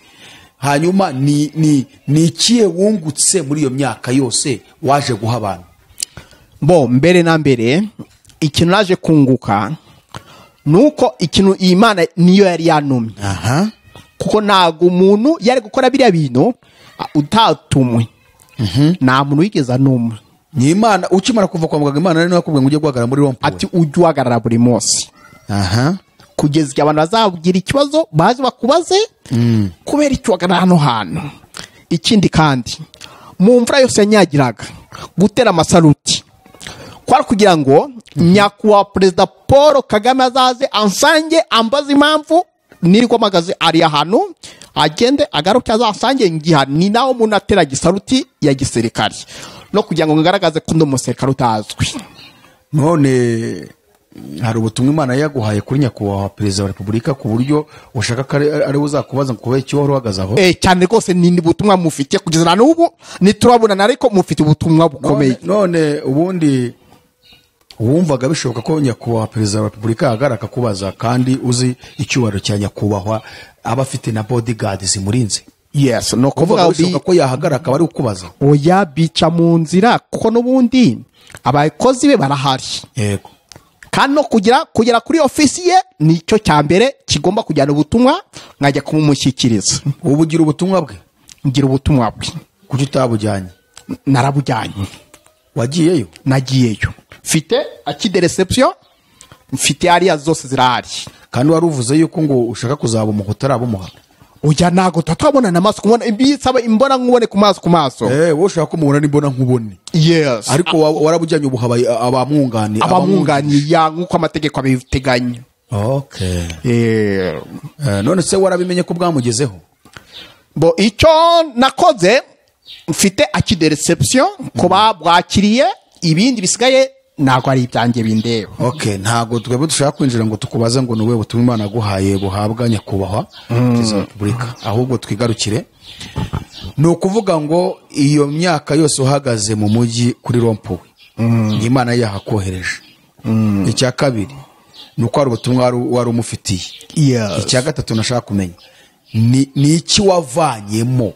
Speaker 2: hanyuma ni ikihe wungutse muri iyo myaka yose waje guha abantu?
Speaker 1: Bo mbere na mbere ikintu naje kunguka nuko ikintu Imana niyo yari yantumye. Kuko ntago umuntu yari gukora biriya bintu utatumwe. Nta muntu wigeze anuma.
Speaker 2: Ni Imana ukimara kuva kwa muganga, Imana niyo yakubwiye ngo ujye guhagarara muri rompuwe,
Speaker 1: ati ujye uhagarara buri munsi kugeza igihe abantu bazagira ikibazo baze bakubaze kubera icyo uhagarara hano hantu. Ikindi kandi mu mvura yose yanyagiraga gutera amasaruti kwari kugira ngo nyakubahwa Perezida Paul Kagame azaze ansange ambaze impamvu nirirwa mpagaze ari ahantu, agende agaruke azasange ngiha. Ni naho umuntu atera gisaruti ya gisirikare, no kugira ngo ngaragaze ko ndi umusirikare utazwi.
Speaker 2: None hari ubutumwa Imana yaguhaye kuri nyakubahwa Perezida wa Repubulika ku buryo ushaka ko ari uzakubaza ngo kubera iki wari uhagaze aho?
Speaker 1: Cyane rwose ni ubutumwa mufite kugeza na n'ubu ntiturabonana, ariko mufite ubutumwa bukomeye.
Speaker 2: None ubundi wumvaga bishoboka ko nyakubahwa Perezida wa Repubulika ahagarara akakubaza, kandi uzi icyubahiro cya nyakubahwa aba afite na bodyguard zimurinze?
Speaker 1: Yes, no kuvuga
Speaker 2: bishoboka ko yahagarara akaba ari ukubaza?
Speaker 1: Oya, bica mu nzira kuko n'ubundi abakozi be barahari.
Speaker 2: Yego.
Speaker 1: Kandi no kugera kuri ofisi ye nicyo cya mbere kigomba kujyana ubutumwa, nkajya kumumushyikiriza.
Speaker 2: Ubu ugira ubutumwa bwe?
Speaker 1: Ngira ubutumwa bwe.
Speaker 2: Kuki utabujyanye?
Speaker 1: Narabujyanye.
Speaker 2: Wagiyeyo?
Speaker 1: Nagiyeyo. Mfite akide reception, mfite ariya zose zirahari.
Speaker 2: Kandi wari uvuze yuko ngo ushaka kuzaba umuha utarabumuha?
Speaker 1: Ujya ntago tutabonana amaso kubona ibisaba imbona nkubone ku maso ku maso.
Speaker 2: Wowe ushaka kumubona n'imbona nkubone.
Speaker 1: Yes.
Speaker 2: Ariko warabujyanye ubuha abamwunganiye.
Speaker 1: Abamwunganiye nkuko amategeko abiteganya.
Speaker 2: Okay. None se warabimenye ko bwamugezeho?
Speaker 1: Bo icyo nakoze mfite akide reception kuba bwakiriye, ibindi bisigaye ntago ari ibyanjye bindeba.
Speaker 2: Okay, ntago twebwe dushaka kwinjira ngo tukubaze ngo nuwe butumwa Imana yaguhaye buhabwa nyakubahwa Perezida wa Repubulika, ahubwo twigarukire. Ni ukuvuga ngo iyo myaka yose uhagaze mu mujyi kuri rompuwe, Imana yahakohereje. Icya kabiri ni uko hari ubutumwa wari umufitiye. Icya gatatu nashaka kumenya ni iki wavanyemo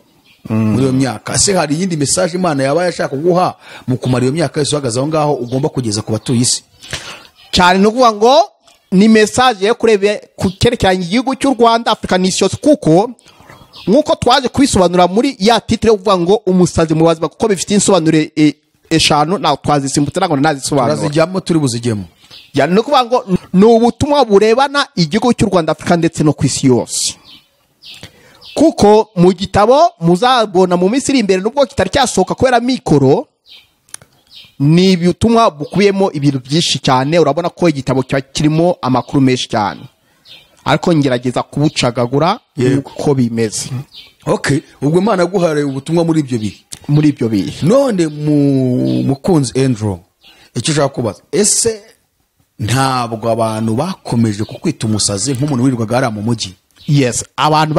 Speaker 2: muri iyo myaka? Ese hari iyindi message Imana yaba yashaka kuguha mu kumara iyo myaka yose uhagaze aho ngaho ugomba kugeza ku batuye isi?
Speaker 1: Cyane no kuvuga ngo ni message yo kurebe kukerekeranya igihugu cy'u Rwanda, Africa n'isi yose, kuko nkuko twaje kwisobanura muri ya titre yo kuvuga ngo umusazi mu bazima, kuko bifite insobanuro eshanu, naho twazisimbutse ntabwo nazisobanura.
Speaker 2: Turazijyamo, turi buzijyemo.
Speaker 1: Ya no kuvuga ngo ni ubutumwa burebana igihugu cy'u Rwanda, Africa ndetse no ku isi yose. Kuko mu gitabo muzabona mu minsi iri imbere, nubwo kitari cyasohoka kubera mikoro, ni ubutumwa bukubiyemo ibintu byinshi cyane. Urabona ko igitabo kiba kirimo amakuru menshi cyane, ariko ngerageza kubucagagura uko bimeze.
Speaker 2: Okay, ubwo Imana yaguhaye ubutumwa muri ibyo bihe.
Speaker 1: Muri ibyo bihe.
Speaker 2: None mukunzi Andrew, icyo ushaka kubaza, ese ntabwo abantu bakomeje kukwita umusazi nk'umuntu wirirwaga hariya mu mujyi?
Speaker 1: Yes, abantu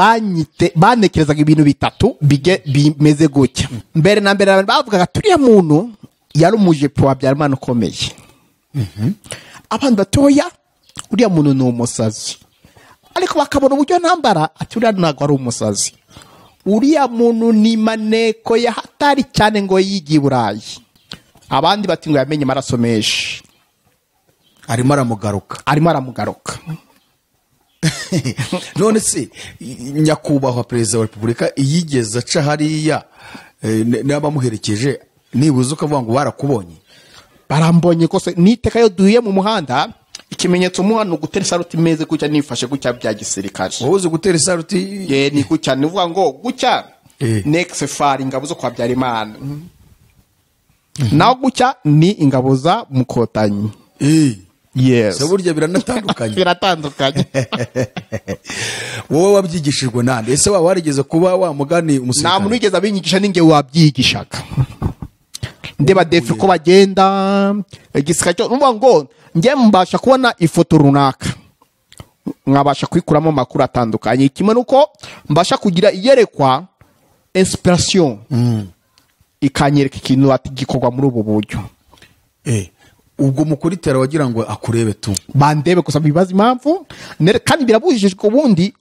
Speaker 1: banekerezaga ibintu bitatu bimeze gutya. Mbere na mbere abantu bavugaga turiya muntu yari umujepo wa Habyarimana ukomeye. Abantu batoya uriya muntu ni umusazi, ariko bakabona uburyo ntambara ati uriya ntabwo ari umusazi, uriya muntu ni maneko ya hatari cyane ngo yigiye i Burayi. Abandi bati ngo yamenye amaraso menshi,
Speaker 2: arimo aramugaruka,
Speaker 1: arimo aramugaruka.
Speaker 2: None se nyakubahwa perezida wa repubulika yigeze aca hariya n'abamuherekeje nibuze ukavuga ngo barakubonye?
Speaker 1: Barambonye kose. Niteka yo duhuye mu muhanda, ikimenyetso muha ni ugutera isaruti imeze gutya, nifashe gutya bya gisirikare.
Speaker 2: Wowe uzi gutera isaruti?
Speaker 1: Ye, ni gutya, ni uvuga ngo gutya next far ingabo zo kwa Habyarimana. Naho gutya ni ingabo za Mukotanyi. Yes.
Speaker 2: Se burya biranatandukanye.
Speaker 1: Biratandukanye.
Speaker 2: Wowe wabyigishijwe nande? Ese waba warigeze kuba wa mugani umusirikare?
Speaker 1: Nta muntu wigeze abinyigisha, ninge wabyigishaga. Ndeba defi ko bagenda igisirikare cyo numva ngo nge mbasha kubona ifoto runaka nkabasha kwikuramo amakuru atandukanye. Kimwe nuko mbasha kugira iyerekwa inspiration ikanyereka ikintu ati gikorwa muri ubu buryo.
Speaker 2: Ubwo mukuritera wagira ngo akurebe tu,
Speaker 1: bandebe gusa bibaza impamvu. Kandi birabujijwe ubundi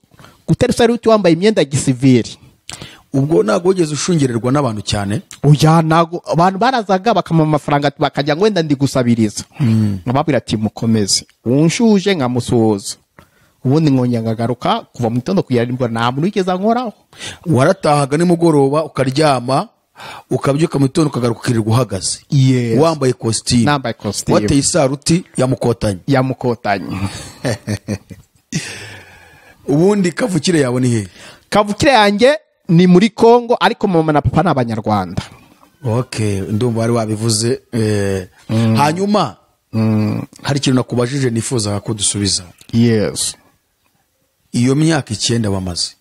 Speaker 1: gutera isaruti wambaye imyenda ya gisivili.
Speaker 2: Ubwo ntabwo wigeze ushungererwa n'abantu cyane?
Speaker 1: Oya, ntabwo. Abantu barazaga bakampa amafaranga bakajya ngo wenda ndi gusabiriza, nkababwira ati mukomeze, unshuje nkamusuhuza, ubundi nkongera nkagaruka kuva mu gitondo kugera nimugoroba. Nta muntu wigeze ankoraho.
Speaker 2: Waratahaga nimugoroba ukaryama, ukabyuka mu gitondo ukagaruka ukirirwa uhagaze.
Speaker 1: Yes.
Speaker 2: Wambaye kositimu.
Speaker 1: Nambaye kositimu.
Speaker 2: Wateye isaruti ya Mukotanyi.
Speaker 1: Ya Mukotanyi.
Speaker 2: Ubundi kavukire yawe ni hehe?
Speaker 1: Kavukire yanjye ni muri Kongo, ariko mama na papa ni Abanyarwanda.
Speaker 2: Okay, ndumva wari wabivuze. Hanyuma hari ikintu nakubajije nifuzaga ko dusubiza.
Speaker 1: Yes.
Speaker 2: Iyo myaka 9 wamaze,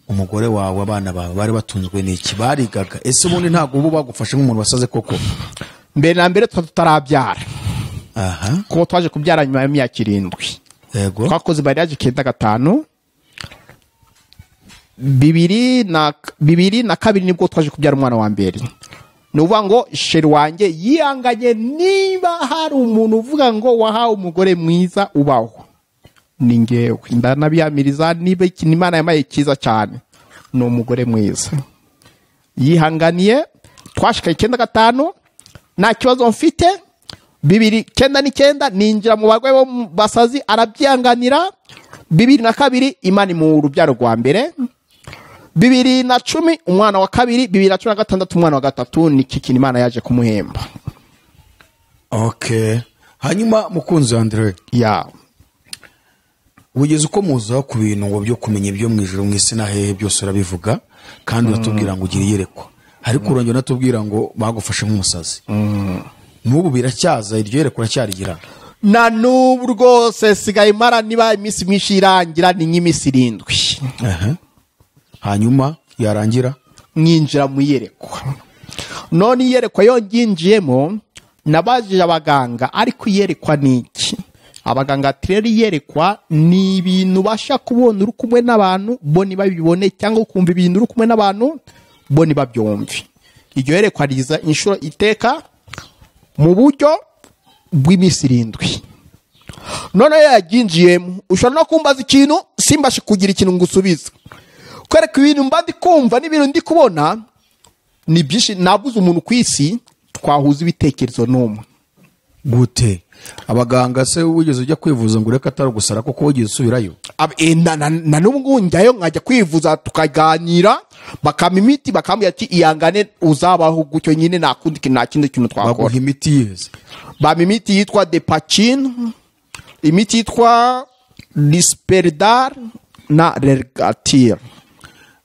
Speaker 2: umugore wawe, abana bawe bari batunzwe n'iki? Barigaga? Ese ubundi ntabwo ubu bagufashe nk'umuntu wasaze koko?
Speaker 1: Mbere na mbere tutarabyara.
Speaker 2: Aha.
Speaker 1: Kuko twaje kubyara nyuma y'imyaka 7.
Speaker 2: Yego.
Speaker 1: Twakoze mariage 95. 2002 nibwo twaje kubyara umwana wa mbere. Ni uvuga ngo sheri wanjye yihanganye. Niba hari umuntu uvuga ngo wahawe umugore mwiza ubaho, ni ngewe. Ndanabiyamiriza, niba ikintu Imana yamaye cyiza cyane ni umugore mwiza yihanganiye. Twashika 95 nta kibazo mfite. 2099 ninjira mu barwayi bo basazi, arabyihanganira. 2002 Imana mu rubyaro rwa mbere. 2010 umwana wa kabiri. 2016 umwana wa gatatu. Ni iki kintu Imana yaje kumuhemba.
Speaker 2: Okay. Hanyuma mukunzi Andre,
Speaker 1: ya
Speaker 2: wigeze uko muza ku bintu ngo byo kumenya ibyo mu ijuru mu isi na hehe byose urabivuga, kandi uratubwira ngo ugire iyerekwa, ariko urongera unatubwira ngo bagufashe nk'umusazi. N'ubu biracyaza iryo yerekwa uracyarigira?
Speaker 1: Na n'ubu rwose sigaye mara niba iminsi myinshi irangira ni nk'iminsi 7.
Speaker 2: Hanyuma yarangira
Speaker 1: mwinjira mu iyerekwa. None iyerekwa yo nginjiyemo, nabajije abaganga ariko iyerekwa ni iki? Abaganga ati rero iyerekwa ni ibintu ubasha kubona uri kumwe n'abantu bo ntibabibone, cyangwa ukumva ibintu uri kumwe n'abantu bo ntibabyumve. Iryo yerekwa riza inshuro iteka mu buryo bw'iminsi 7. None yaginjiyemo, ushobora no kumbaza ikintu simbashe kugira ikintu ngusubiza, kwereka ibintu mba ndi kumva n'ibintu ndi kubona ni byinshi. Nabuze umuntu ku isi twahuza ibitekerezo n'umwe.
Speaker 2: Gute? Abaganga se wigeze ujya kwivuza ngo ureke atari gusara koko wigeze usubirayo?
Speaker 1: Na n'ubu ngubu njyayo nkajya kwivuza tukaganira, bakampa imiti, bakambwira ati ihangane uzabaho gutyo nyine, nta kundi kintu, nta kindi kintu twakora.
Speaker 2: Baguha imiti yeze?
Speaker 1: Bampa imiti yitwa Depakine, imiti yitwa Risperdal na Relgatil.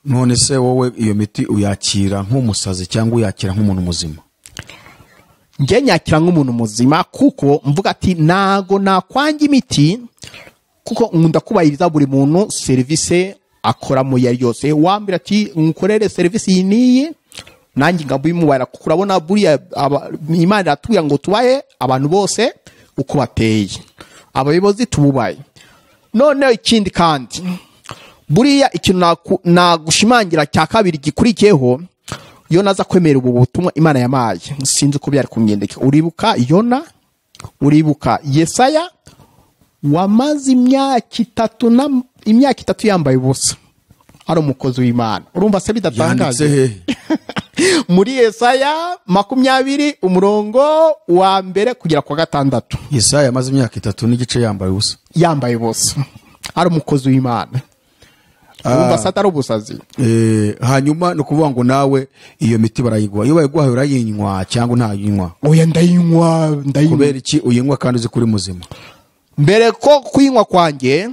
Speaker 2: None se wowe iyo miti uyakira nk'umusazi cyangwa uyakira nk'umuntu muzima?
Speaker 1: Njye nyakira nk'umuntu muzima, kuko mvuga ati ntago nakwanga imiti, kuko nkunda kubahiriza buri muntu serivisi akora mu yari yose. Wambwira ati nkorere serivisi iyi n'iyi, nanjye ngabimubara, kuko urabona buriya Imana iratubwira ngo tubahe abantu bose uko bateye, abayobozi tububaye. Noneho ikindi kandi Buriya ikintu nagushimangira cya kabiri gikurikiyeho, Yona aza kwemera ubu butumwa Imana yamaye, sinzi uko byari kumwendeka. Uribuka Yona, uribuka Yesaya wamaze imyaka itatu yambaye ubusa ari umukozi w'Imana. Urumva se bidatangaje? Muri Yesaya 20 umurongo wa 1 kugera kwa 6.
Speaker 2: Yesaya amaze imyaka 3.5 yambaye ubusa.
Speaker 1: Yambaye ubusa ari umukozi w'Imana. Urumva se atari ubusazi?
Speaker 2: Hanyuma no kuvuga ngo nawe iyo miti barayiguha, iyo bayiguha urayinywa cyangwa ntayinywa?
Speaker 1: Oya, ndayinywa.
Speaker 2: Kubera iki uyinywa kandi uzi kuri muzima?
Speaker 1: Mbere ko kuyinywa kwanjye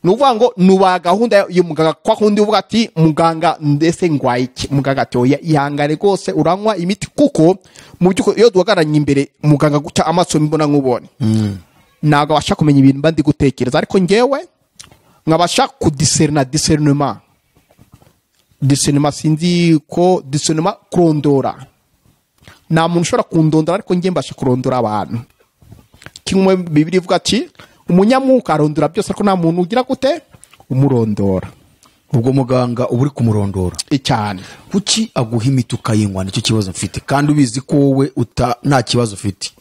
Speaker 1: nuvuga ngo nuba gahunda y'umuganga, kwa kundi uvuga ati muganga ndese ngwaye iki, muganga ati oya ihangane rwose uranywa imiti, kuko mu by'ukuri iyo duhagararanye imbere muganga guca amaso mbona nkubone ntabwo abasha kumenya ibintu mba ndi gutekereza, ariko ngewe nkabasha kudiserna discernement sinzi ko discernement kurondora, nta muntu ushobora kundondora ariko nge mbasha kurondora abantu. Kimwe Bibiliya ivuga ati umunyamuka arondora byose ariko nta muntu ugira gute umurondora.
Speaker 2: Ubwo muganga uba uri kumurondora
Speaker 1: cyane.
Speaker 2: Kuki aguha imiti ukayinywa? Nicyo kibazo mfite, kandi ubizi ko wowe nta kibazo ufite.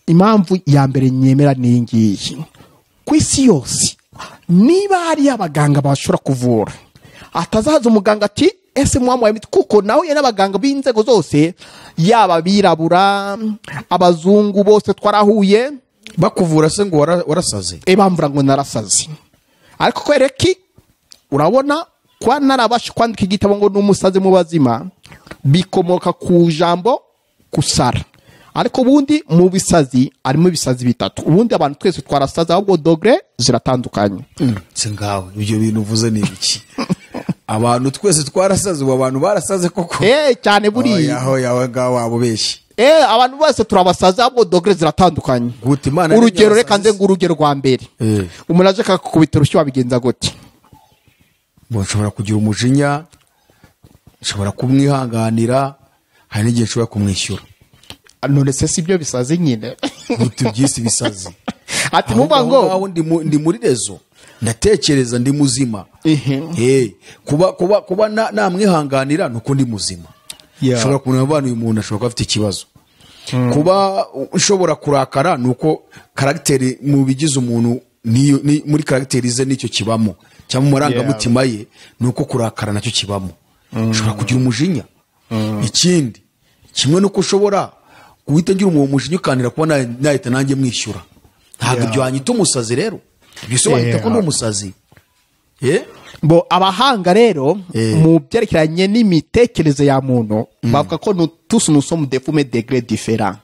Speaker 1: Impamvu ya mbere nyemera ni ngiyi: ku isi yose niba hari abaganga bashobora kuvura, atazaza umuganga ati ese mwamuhaye imiti, kuko nawe n'abaganga b'inzego zose yaba abirabura abazungu bose twarahuye
Speaker 2: bakuvura se ngo warasaze?
Speaker 1: Bamvura ngo narasaze. Ariko kwereki urabona kwa narabasha kwandika igitabo ngo n'umusazi mu bazima bikomoka ku jambo kusara. Ariko ubundi mu bisazi arimo ibisazi bitatu. Ubundi abantu twese twarasaza, ahubwo dogre ziratandukanye.
Speaker 2: Se ngawe ibyo bintu uvuze ni ibiki? Abantu twese twarasaze, ubu abantu barasaze koko?
Speaker 1: Cyane buriya.
Speaker 2: Oya, oya, ngawe wabubeshye.
Speaker 1: Abantu bose turabasaza, ahubwo dogre ziratandukanye.
Speaker 2: Gute Imana?
Speaker 1: Urugero reka nze ngurugero rwa mbere. Umuntu aje akakubita urushyi wabigenza gute?
Speaker 2: Bo nshobora kugira umujinya, nshobora kumwihanganira, hari n'igihe nshobora kumwishyura.
Speaker 1: None se si byo bisazi nyine?
Speaker 2: Gute byisi bisazi?
Speaker 1: Ati numva ngo
Speaker 2: ndi muri rezo, ndatekereza ndi muzima. Kuba namwihanganira nuko ndi muzima. Nshobora kubona abantu uyu muntu ashobora kuba afite ikibazo. Kuba ushobora kurakara nuko karagiteri mu bigize umuntu ni muri karagiteri ze nicyo kibamo, cyangwa mu marangamutima ye nuko kurakara nacyo kibamo. Ushobora kugira umujinya. Ikindi kimwe nuko ushobora guhita ngira uwo mujinya ukanira kuba nahita nanjye mwishyura. Ntabwo ibyo wanyita umusazi rero. Bisobanura ko ndi umusazi.
Speaker 1: Bo abahanga rero mu byerekeranye n'imitekerereze ya muntu bavuga ko nous tous nous sommes des fous mais degrés différents.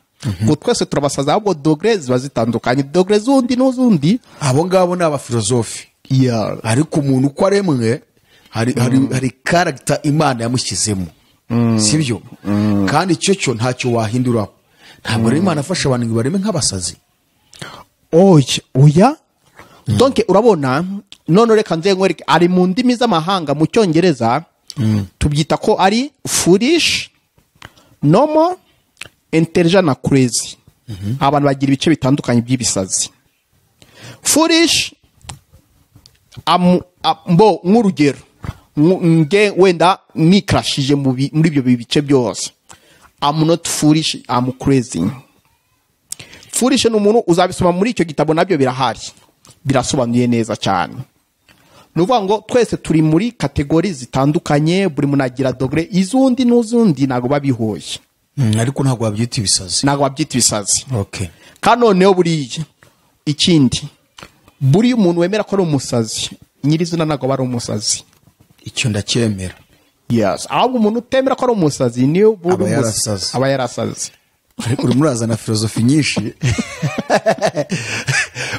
Speaker 1: Ngo twese turabasaza, ahubwo degrés ziba zitandukanye, degrés z'undi n'uzundi.
Speaker 2: Abo ngabo ni abafilosofi. Ariko umuntu uko aremwe hari character Imana yamushyizemo. Sibyo? Kandi icyo cyo ntacyo wahinduraho. Ntabwo rero Imana afasha abantu ngo bareme nk'abasazi.
Speaker 1: Oya. Donc urabona none reka nze nkwereke ari mu ndimi z'amahanga mu Cyongereza tubyita ko ari foolish, normal, intelligent na crazy. Abantu bagira ibice bitandukanye by'ibisazi. Foolish mbo nk'urugero nge wenda nikrashije muri ibyo bice byose. I'm not foolish, I'm crazy. Foolish ni umuntu uzabisoma muri icyo gitabo nabyo birahari, birasobanuye neza cyane. Nuvuga ngo twese turi muri kategori zitandukanye, buri muntu agira dogre izundi n'uzundi, ntago babihoye.
Speaker 2: Ariko ntago babyita ibisazi.
Speaker 1: Ntago babyita ibisazi.
Speaker 2: Okay.
Speaker 1: Kanoneho buriya ikindi, buri umuntu wemera ko ari umusazi, nyirizina ntago bari umusazi.
Speaker 2: Icyo ndacyemera.
Speaker 1: Yes, ahubwo umuntu utemera ko ari umusazi niyo buri
Speaker 2: umusazi
Speaker 1: aba yarasaze.
Speaker 2: Ariko uri murazana filosofi nyinshi.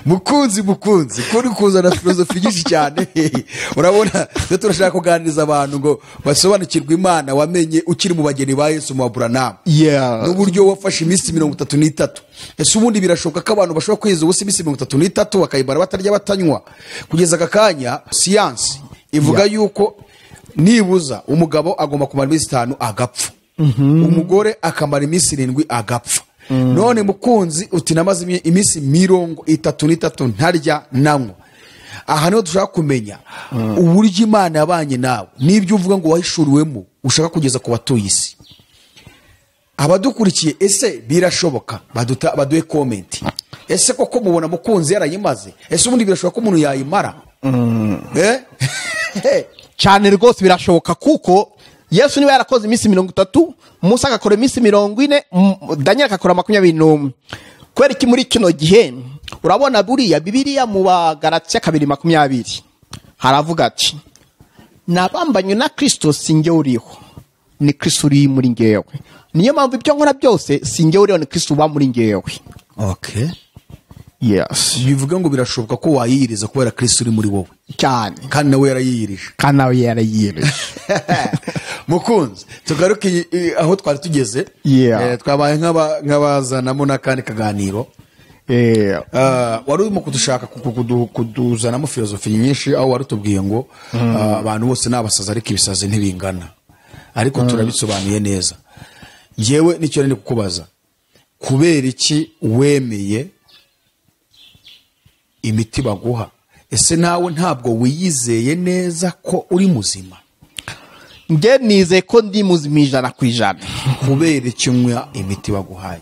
Speaker 2: Mukunzi kuri kuzana filosofi nyinshi cyane. Urabona twe turashaka kuganiriza abantu ngo basobanukirwe Imana wamenye ukiri mu bageni ba Yesu mu Abraham. N'uburyo wafashe iminsi 33. Ese ubundi birashoboka ko abantu bashobora kweza ubusa iminsi 33 bakayibara batarya batanywa? Kugeza aka kanya science ivuga yuko nibuza umugabo agomba kumara iminsi 5 agapfa. Umugore akamara iminsi 7 agapfa. None mukunzi uti namaze iminsi 33 ntarya nanywa. Aha niho dushaka kumenya uburyo Imana yabanye nawe n'ibyo uvuga ngo wahishuriwemo ushaka kugeza ku batuye isi. Abadukurikiye, ese birashoboka? Baduhe comment. Ese koko mubona Mukunzi yarayimaze? Ese ubundi birashoboka ko umuntu yayimara?
Speaker 1: Cyane rwose birashoboka, kuko Yesu niba yarakoze iminsi 30, Musa agakora iminsi 40, Daniel agakora 21. Kubera iki muri kino gihe urabona buriya Bibiliya mu Bagalatiya 2:20 haravuga ati nabambanywe na Kristo, sinjye uriho, ni Kristo uri muri ngewe. Niyo mpamvu ibyo nkora byose sinjye uriho, ni Kristo uba muri ngewe.
Speaker 2: Okay.
Speaker 1: Yes.
Speaker 2: Bivuga ngo birashoboka ko wayiyiriza kubera Kristo uri muri wowe.
Speaker 1: Cyane.
Speaker 2: Kandi nawe yarayiyirije.
Speaker 1: Kandi nawe yarayiyirije.
Speaker 2: Mukunzi, tugaruke aho twari tugeze. Twabaye nk'abazanamo n'akandi kaganiro. Wari urimo kudushaka kuduzanamo filozofi nyinshi, aho wari utubwiye ngo abantu bose ni abasazi ariko ibisazi ntibingana. Ariko turabisobanuye neza. Njyewe nicyo nari kukubaza, kubera iki wemeye imiti baguha? Ese nawe ntabwo wiyizeye neza ko uri muzima?
Speaker 1: Nge nizeye ko ndi muzima 100%.
Speaker 2: Kubera iki unywa imiti baguhaye?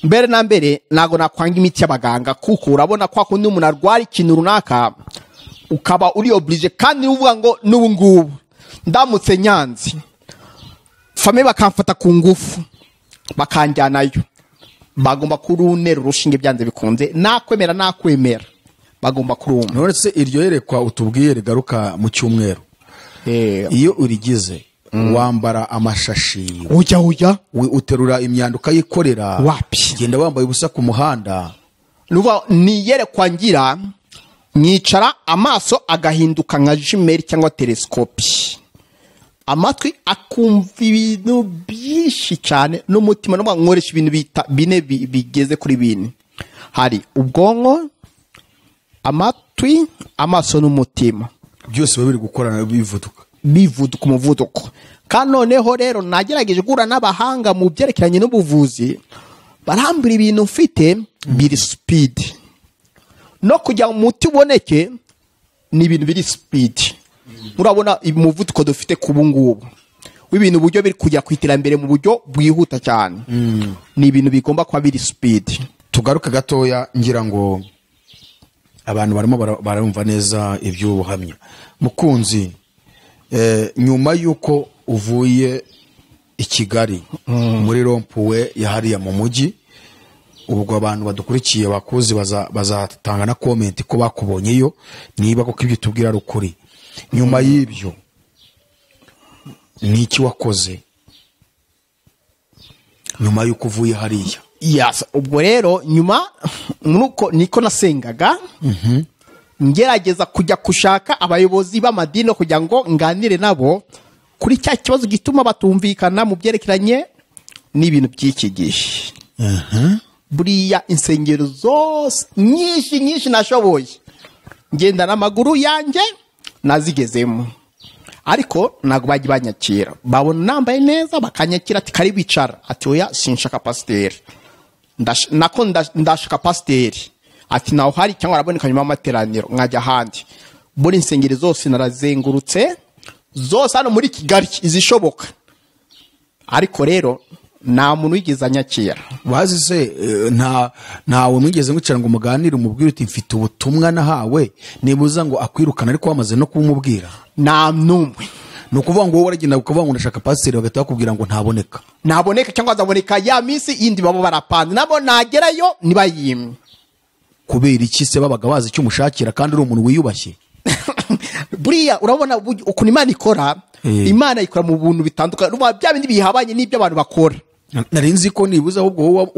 Speaker 1: Mbere na mbere ntago nakwanga imiti y'abaganga, kuko urabona kwa kundi umuntu arwara ikintu runaka ukaba uri oblige, kandi uvuga ngo n'ubu ngubu ndamutse nyanze fame bakamfata ku ngufu bakanjyanayo, bagomba kurunera urushinge byanze bikunze, nakwemera bagomba kuruma.
Speaker 2: None se iryo yerekwa utubwiye rigaruka mu cyumweru, iyo urigize wambara amashashi,
Speaker 1: ujya
Speaker 2: uterura imyanda ukayikorera,
Speaker 1: wapi,
Speaker 2: genda wambaye ubusa ku muhanda?
Speaker 1: Nuva ni yerekwa ngira nyicara amaso agahinduka nka jumelle cyangwa telescope, amatwi akumva ibintu byinshi cyane n'umutima, no nkoresha ibintu bita bine bigeze kuri bine. Hari ubwonko, amatwi, amaso n'umutima,
Speaker 2: byose biba biri gukorana
Speaker 1: bivuduka umuvuduko. Kandi noneho rero nagerageje guhura n'abahanga mu byerekeranye n'ubuvuzi, barambira ibintu mfite biri speed, no kujya umuti uboneke ni ibintu biri speed. Murabona umuvuduko dufite kubu ngubu w'ibintu uburyo biri kujya ku iterambere mu buryo bwihuta cyane, ni ibintu bigomba kuba biri speed.
Speaker 2: Tugaruka gatoya ngira ngo abantu barimo barumva neza iby'ubuhamya. Mukunzi, nyuma yuko uvuye i Kigali muri rompuwe yahariya mu mujyi, ubwo abantu badukurikiye bakuzi bazatanga na comment ko bakubonyeyo, niba koko ibyo tubwira ari ukuri. Nyuma y'ibyo ni iki wakoze nyuma yuko uvuye hariya?
Speaker 1: Yes, ubwo rero nyuma nuko niko nasengaga, ngerageza kujya kushaka abayobozi b'amadini kugira ngo nganire nabo kuri cya kibazo gituma batumvikana mu byerekeranye n'ibintu by'iki gihe. Buriya insengero zose nyinshi nashoboye ngenda n'amaguru yanjye nazigezemo, ariko ntabwo bajya banyakira. Babona nambaye neza bakanyakira, ati kari bicara, ati oya sinshaka pasiteri, nako ndashaka pasiteri, ati naho hari cyangwa araboneka nyuma y'amateraniro nkajya ahandi. Buri insengero zose narazengurutse zose hano muri Kigali izishoboka, ariko rero nta muntu wigeze anyakira.
Speaker 2: Wazi se ntawe mwigeze mwicara ngo muganire umubwire uti mfite ubutumwa nahawe, nibuza ngo akwirukana ariko wamaze no kumubwira?
Speaker 1: Nta n'umwe.
Speaker 2: Ni ukuvuga ngo wowe waragenda ukavuga ngo ndashaka pasiteri, bagahita bakubwira ngo ntaboneka.
Speaker 1: Ntaboneka cyangwa azaboneka ya minsi yindi baba barapanze, nabo nagerayo ntibayimwe.
Speaker 2: Kubera iki se babaga bazi icyo umushakira kandi uri umuntu wiyubashye?
Speaker 1: Buriya urabona ukuntu Imana ikora, Imana ikora mu buntu bitandukanye, bya bindi bihabanye n'ibyo abantu bakora.
Speaker 2: Nari nzi ko nibuza ahubwo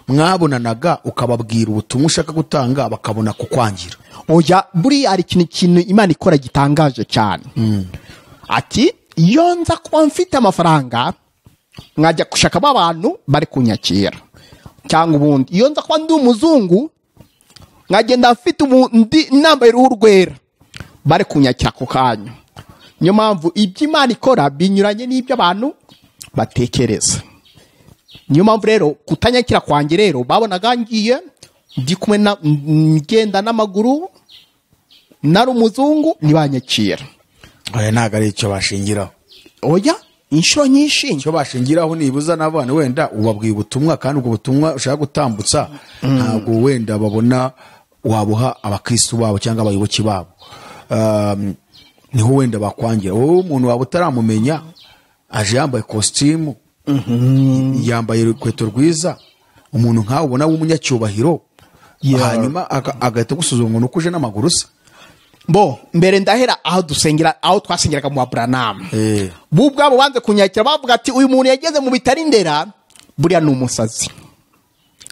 Speaker 2: mwabonanaga ukababwira ubutumwa ushaka gutanga bakabona kukwangira.
Speaker 1: Oya, buriya hari ikintu Imana ikora gitangaje cyane. Ati iyo nza kuba mfite amafaranga nkajya gushaka abantu bari kunyakira, cyangwa ubundi iyo nza kuba ndi umuzungu nkagenda mfite nambaye uruhu rwera bari kunyakira ako kanya. Niyo mpamvu ibyo Imana ikora binyuranye n'ibyo abantu batekereza. Niyo mpamvu rero kutanyakira kwanjye rero babonaga ngiye ndi kumwe na ngenda n'amaguru, Nari umuzungu ntibanyakira.
Speaker 2: Oya, ntabwo ari icyo bashingiraho.
Speaker 1: Oya, inshuro nyinshi
Speaker 2: icyo bashingiraho nibuza n'abana wenda ubabwiye ubutumwa, kandi ubwo butumwa ushaka gutambutsa ntabwo wenda babona wabuha abakristo babo cyangwa abayoboke babo. Niho wenda bakwangira. Wowe umuntu waba utaramumenya aje yambaye kositimu, yambaye urukweto rwiza, umuntu nkawe ubona w'umunyacyubahiro, hanyuma agahita agusuzuma ngo nuko uje n'amaguru se.
Speaker 1: Bo mbere ndahera aho dusengera, aho twasengeraga mu Abraham. Bo ubwabo banze kunyakira, bavuga ati uyu muntu yageze mu bitari Ndera buriya ni umusazi.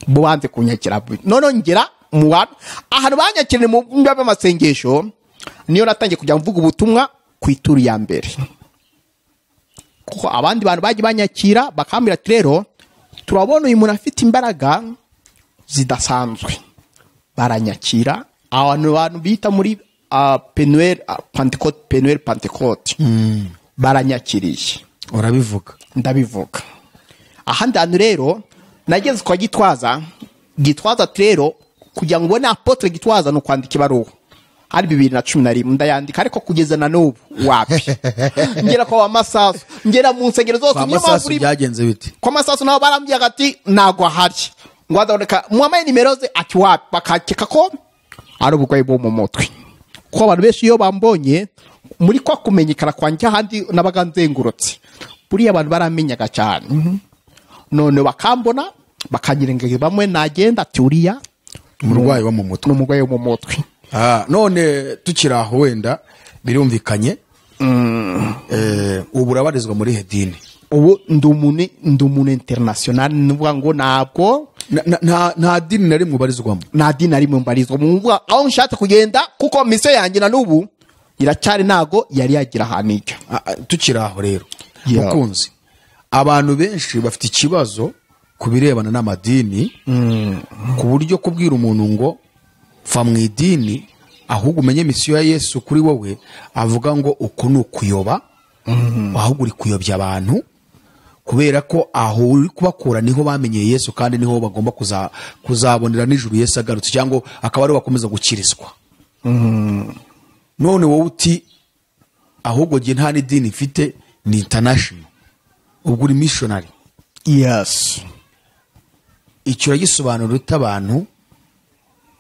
Speaker 1: Bo banze kunyakira. None ngera mu bantu ahantu banyakirire mu byumba by'amasengesho, niyo natangiye kujya mvuga ubutumwa ku ituru ya mbere. Kuko abandi bantu bagiye banyakira bakambwira ati rero turabona uyu muntu afite imbaraga zidasanzwe. Baranyakira. Abantu bita muri Penuel Pentecote, Penuel Pentecote. Baranyakiriye.
Speaker 2: Urabivuga?
Speaker 1: Ndabivuga. Ahandi hantu rero nageze kwa Gitwaza, Gitwaza rero kugira ngo ubone apotre Gitwaza no kwandika ibaruwa. Hari 2011 ndayandika, ariko kugeza na n'ubu wapi. Ngera kwa Masasu, ngera mu nsengero zose,
Speaker 2: Kwa Masasu byagenze bite?
Speaker 1: Kwa Masasu nabo barambwiye ati nagwa hari. Ngo adoneka muamaye nimero ze ati wapi, bakakeka ko ari uburwayi bwo mu mutwe. Kuko abantu benshi iyo bambonye muri kwa kumenyekana kwanjye ahandi nabaga nzengurutse, buriya abantu baramenyaga cyane. None bakambona bakanyirengagiza, bamwe nagenda ati uriya
Speaker 2: umurwayi wo mu mutwe,
Speaker 1: n'umurwayi wo mu mutwe.
Speaker 2: None tukiri aho wenda birumvikanye, ubu urabarizwa muri hedini?
Speaker 1: Ubu ndi umuntu international, nuvuga ngo ntabwo
Speaker 2: nta dini na rimwe ubarizwamo.
Speaker 1: Nta dini na rimwe mbarizwamo. Nuvuga aho nshatse kugenda, kuko mission yanjye na n'ubu iracyari ntago yari yagira ahantu ijya.
Speaker 2: Tukiri aho rero mukunzi, abantu benshi bafite ikibazo ku birebana n'amadini, ku buryo kubwira umuntu ngo va mu idini ahubwo umenye misiyo ya Yesu kuri wowe, avuga ngo uku ni ukuyoba, ahubwo uri kuyobya abantu, kubera ko aho uri kubakura niho bamenyeye Yesu, kandi niho bagomba kuzabonera n'ijuru Yesu agarutse, cyangwa akaba ari bakomeza gukirizwa. None wowe uti ahubwo jye nta n'idini mfite, ni international, ubwo uri missionary.
Speaker 1: Yes.
Speaker 2: Icyo uragisobanura ute abantu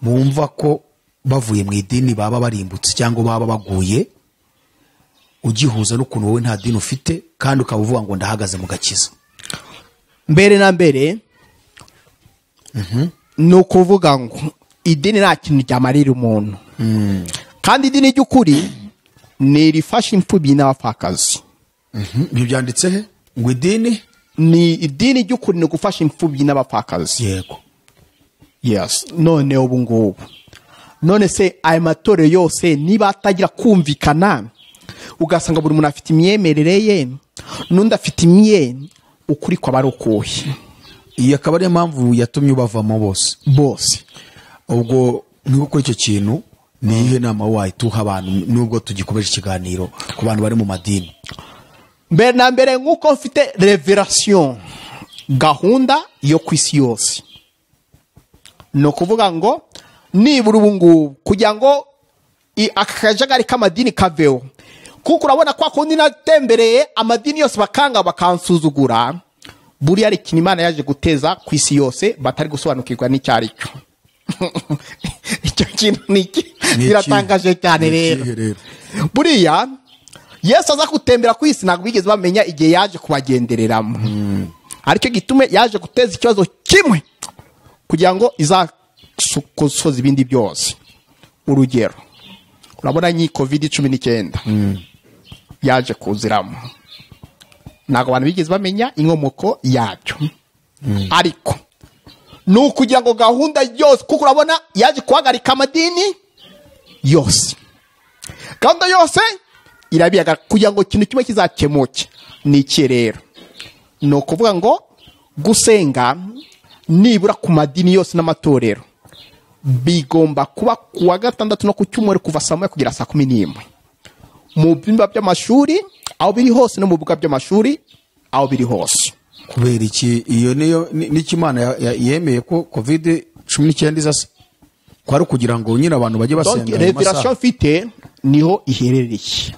Speaker 2: bumva ko bavuye mu idini baba barimbutse cyangwa baba baguye, ugihuza n'ukuntu wowe nta dini ufite kandi ukaba uvuga ngo ndahagaze mu gakiza?
Speaker 1: Mbere na mbere ni ukuvuga ngo idini nta kintu ryamarira umuntu. Kandi idini ry'ukuri ni irifasha imfubyi n'abapfakazi.
Speaker 2: Ibyo byanditse he? Ngo idini
Speaker 1: ni idini ry'ukuri ni gufasha imfubyi n'abapfakazi.
Speaker 2: Yego.
Speaker 1: Yes. None ubu ngubu, none se aya matorero yose niba atagira kumvikana, ugasanga buri muntu afite imyemerere ye n'undi afite imye, ukuri kwaba ari ukuhe?
Speaker 2: Iyi akaba ariyo mpamvu yatumye ubavamo bose.
Speaker 1: Bose.
Speaker 2: Ubwo niba kuri icyo kintu ni iyihe nama wahita abantu, nubwo tugikomeje ikiganiro ku bantu bari mu madini?
Speaker 1: Mbere na mbere nk'uko mfite revelation, gahunda yo ku isi yose, ni ukuvuga ngo nibura ubu ngubu kugira ngo aka kajagari k'amadini kaveho, kuko urabona kwa kundi natembereye amadini yose bakanga bakansuzugura, buriya ari ikintu Imana yaje guteza ku isi yose batari gusobanukirwa n'icyo ari cyo. Icyo kintu ni iki? Biratangaje cyane rero. Buriya Yesu aza gutembera ku isi ntabwo bigeze bamenya igihe yaje kubagendereramo. Aricyo gitume yaje guteza ikibazo kimwe kugira ngo izakosoza ibindi byose. Urugero, urabona nyi COVID-19 yaje kuziramo, ntabwo abantu bigeze bamenya inkomoko yacyo. Ariko ni ukugira ngo gahunda yose, kuko urabona yaje guhagarika amadini yose, gahunda yose irabiyaga kugira ngo ikintu kimwe kizakemuke. Ni iki rero? Ni ukuvuga ngo gusenga nibura ku madini yose n'amatorero bigomba kuba kuwa gatandatu no ku cyumweru kuva saa 1 kugera saa 11, mu byumba by'amashuri aho biri hose no mu bibuga by'amashuri aho biri hose.
Speaker 2: Kubera iki? Iyo niyo n'iki Imana yemeye ko COVID-19 izasa? Kwari kugira ngo nyine abantu bajye basenga ayo masaha.
Speaker 1: Revelation mfite niho iherereye.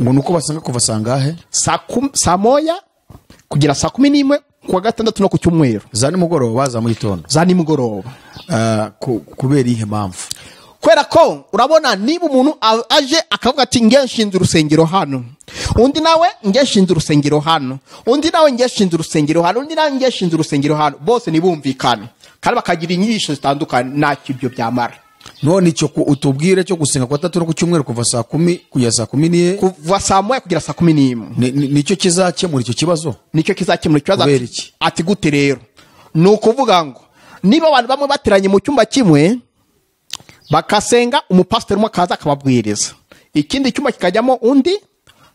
Speaker 2: Ngo nuko basenga kuva sangahe?
Speaker 1: Saa moya kugera saa 11 kuwa gatandatu no ku cyumweru.
Speaker 2: Za nimugoroba za mu gitondo.
Speaker 1: Za nimugoroba.
Speaker 2: Kubera ihe mpamvu?
Speaker 1: Kubera ko urabona niba umuntu aje akavuga ati nge nshinze urusengero hano, undi nawe nge nshinze urusengero hano, undi nawe nge nshinze urusengero hano, undi nawe nge nshinze urusengero hano, bose nibumvikane kandi bakagira inyigisho zitandukanye, ntacyo ibyo byamara.
Speaker 2: None icyo utubwire cyo gusenga kwa tatu no ku cyumweru kuva saa 10 kugera saa 11,
Speaker 1: kuva saa 1 kugera saa 11,
Speaker 2: nicyo kizakemura icyo kibazo?
Speaker 1: Nicyo kizakemura ikibazo. Ati gute rero? Ni ukuvuga ngo niba abantu bamwe bateranye mu cyumba kimwe bakasenga, umupasiteri umwe akaza akababwiriza, ikindi cyumba kikajyamo undi,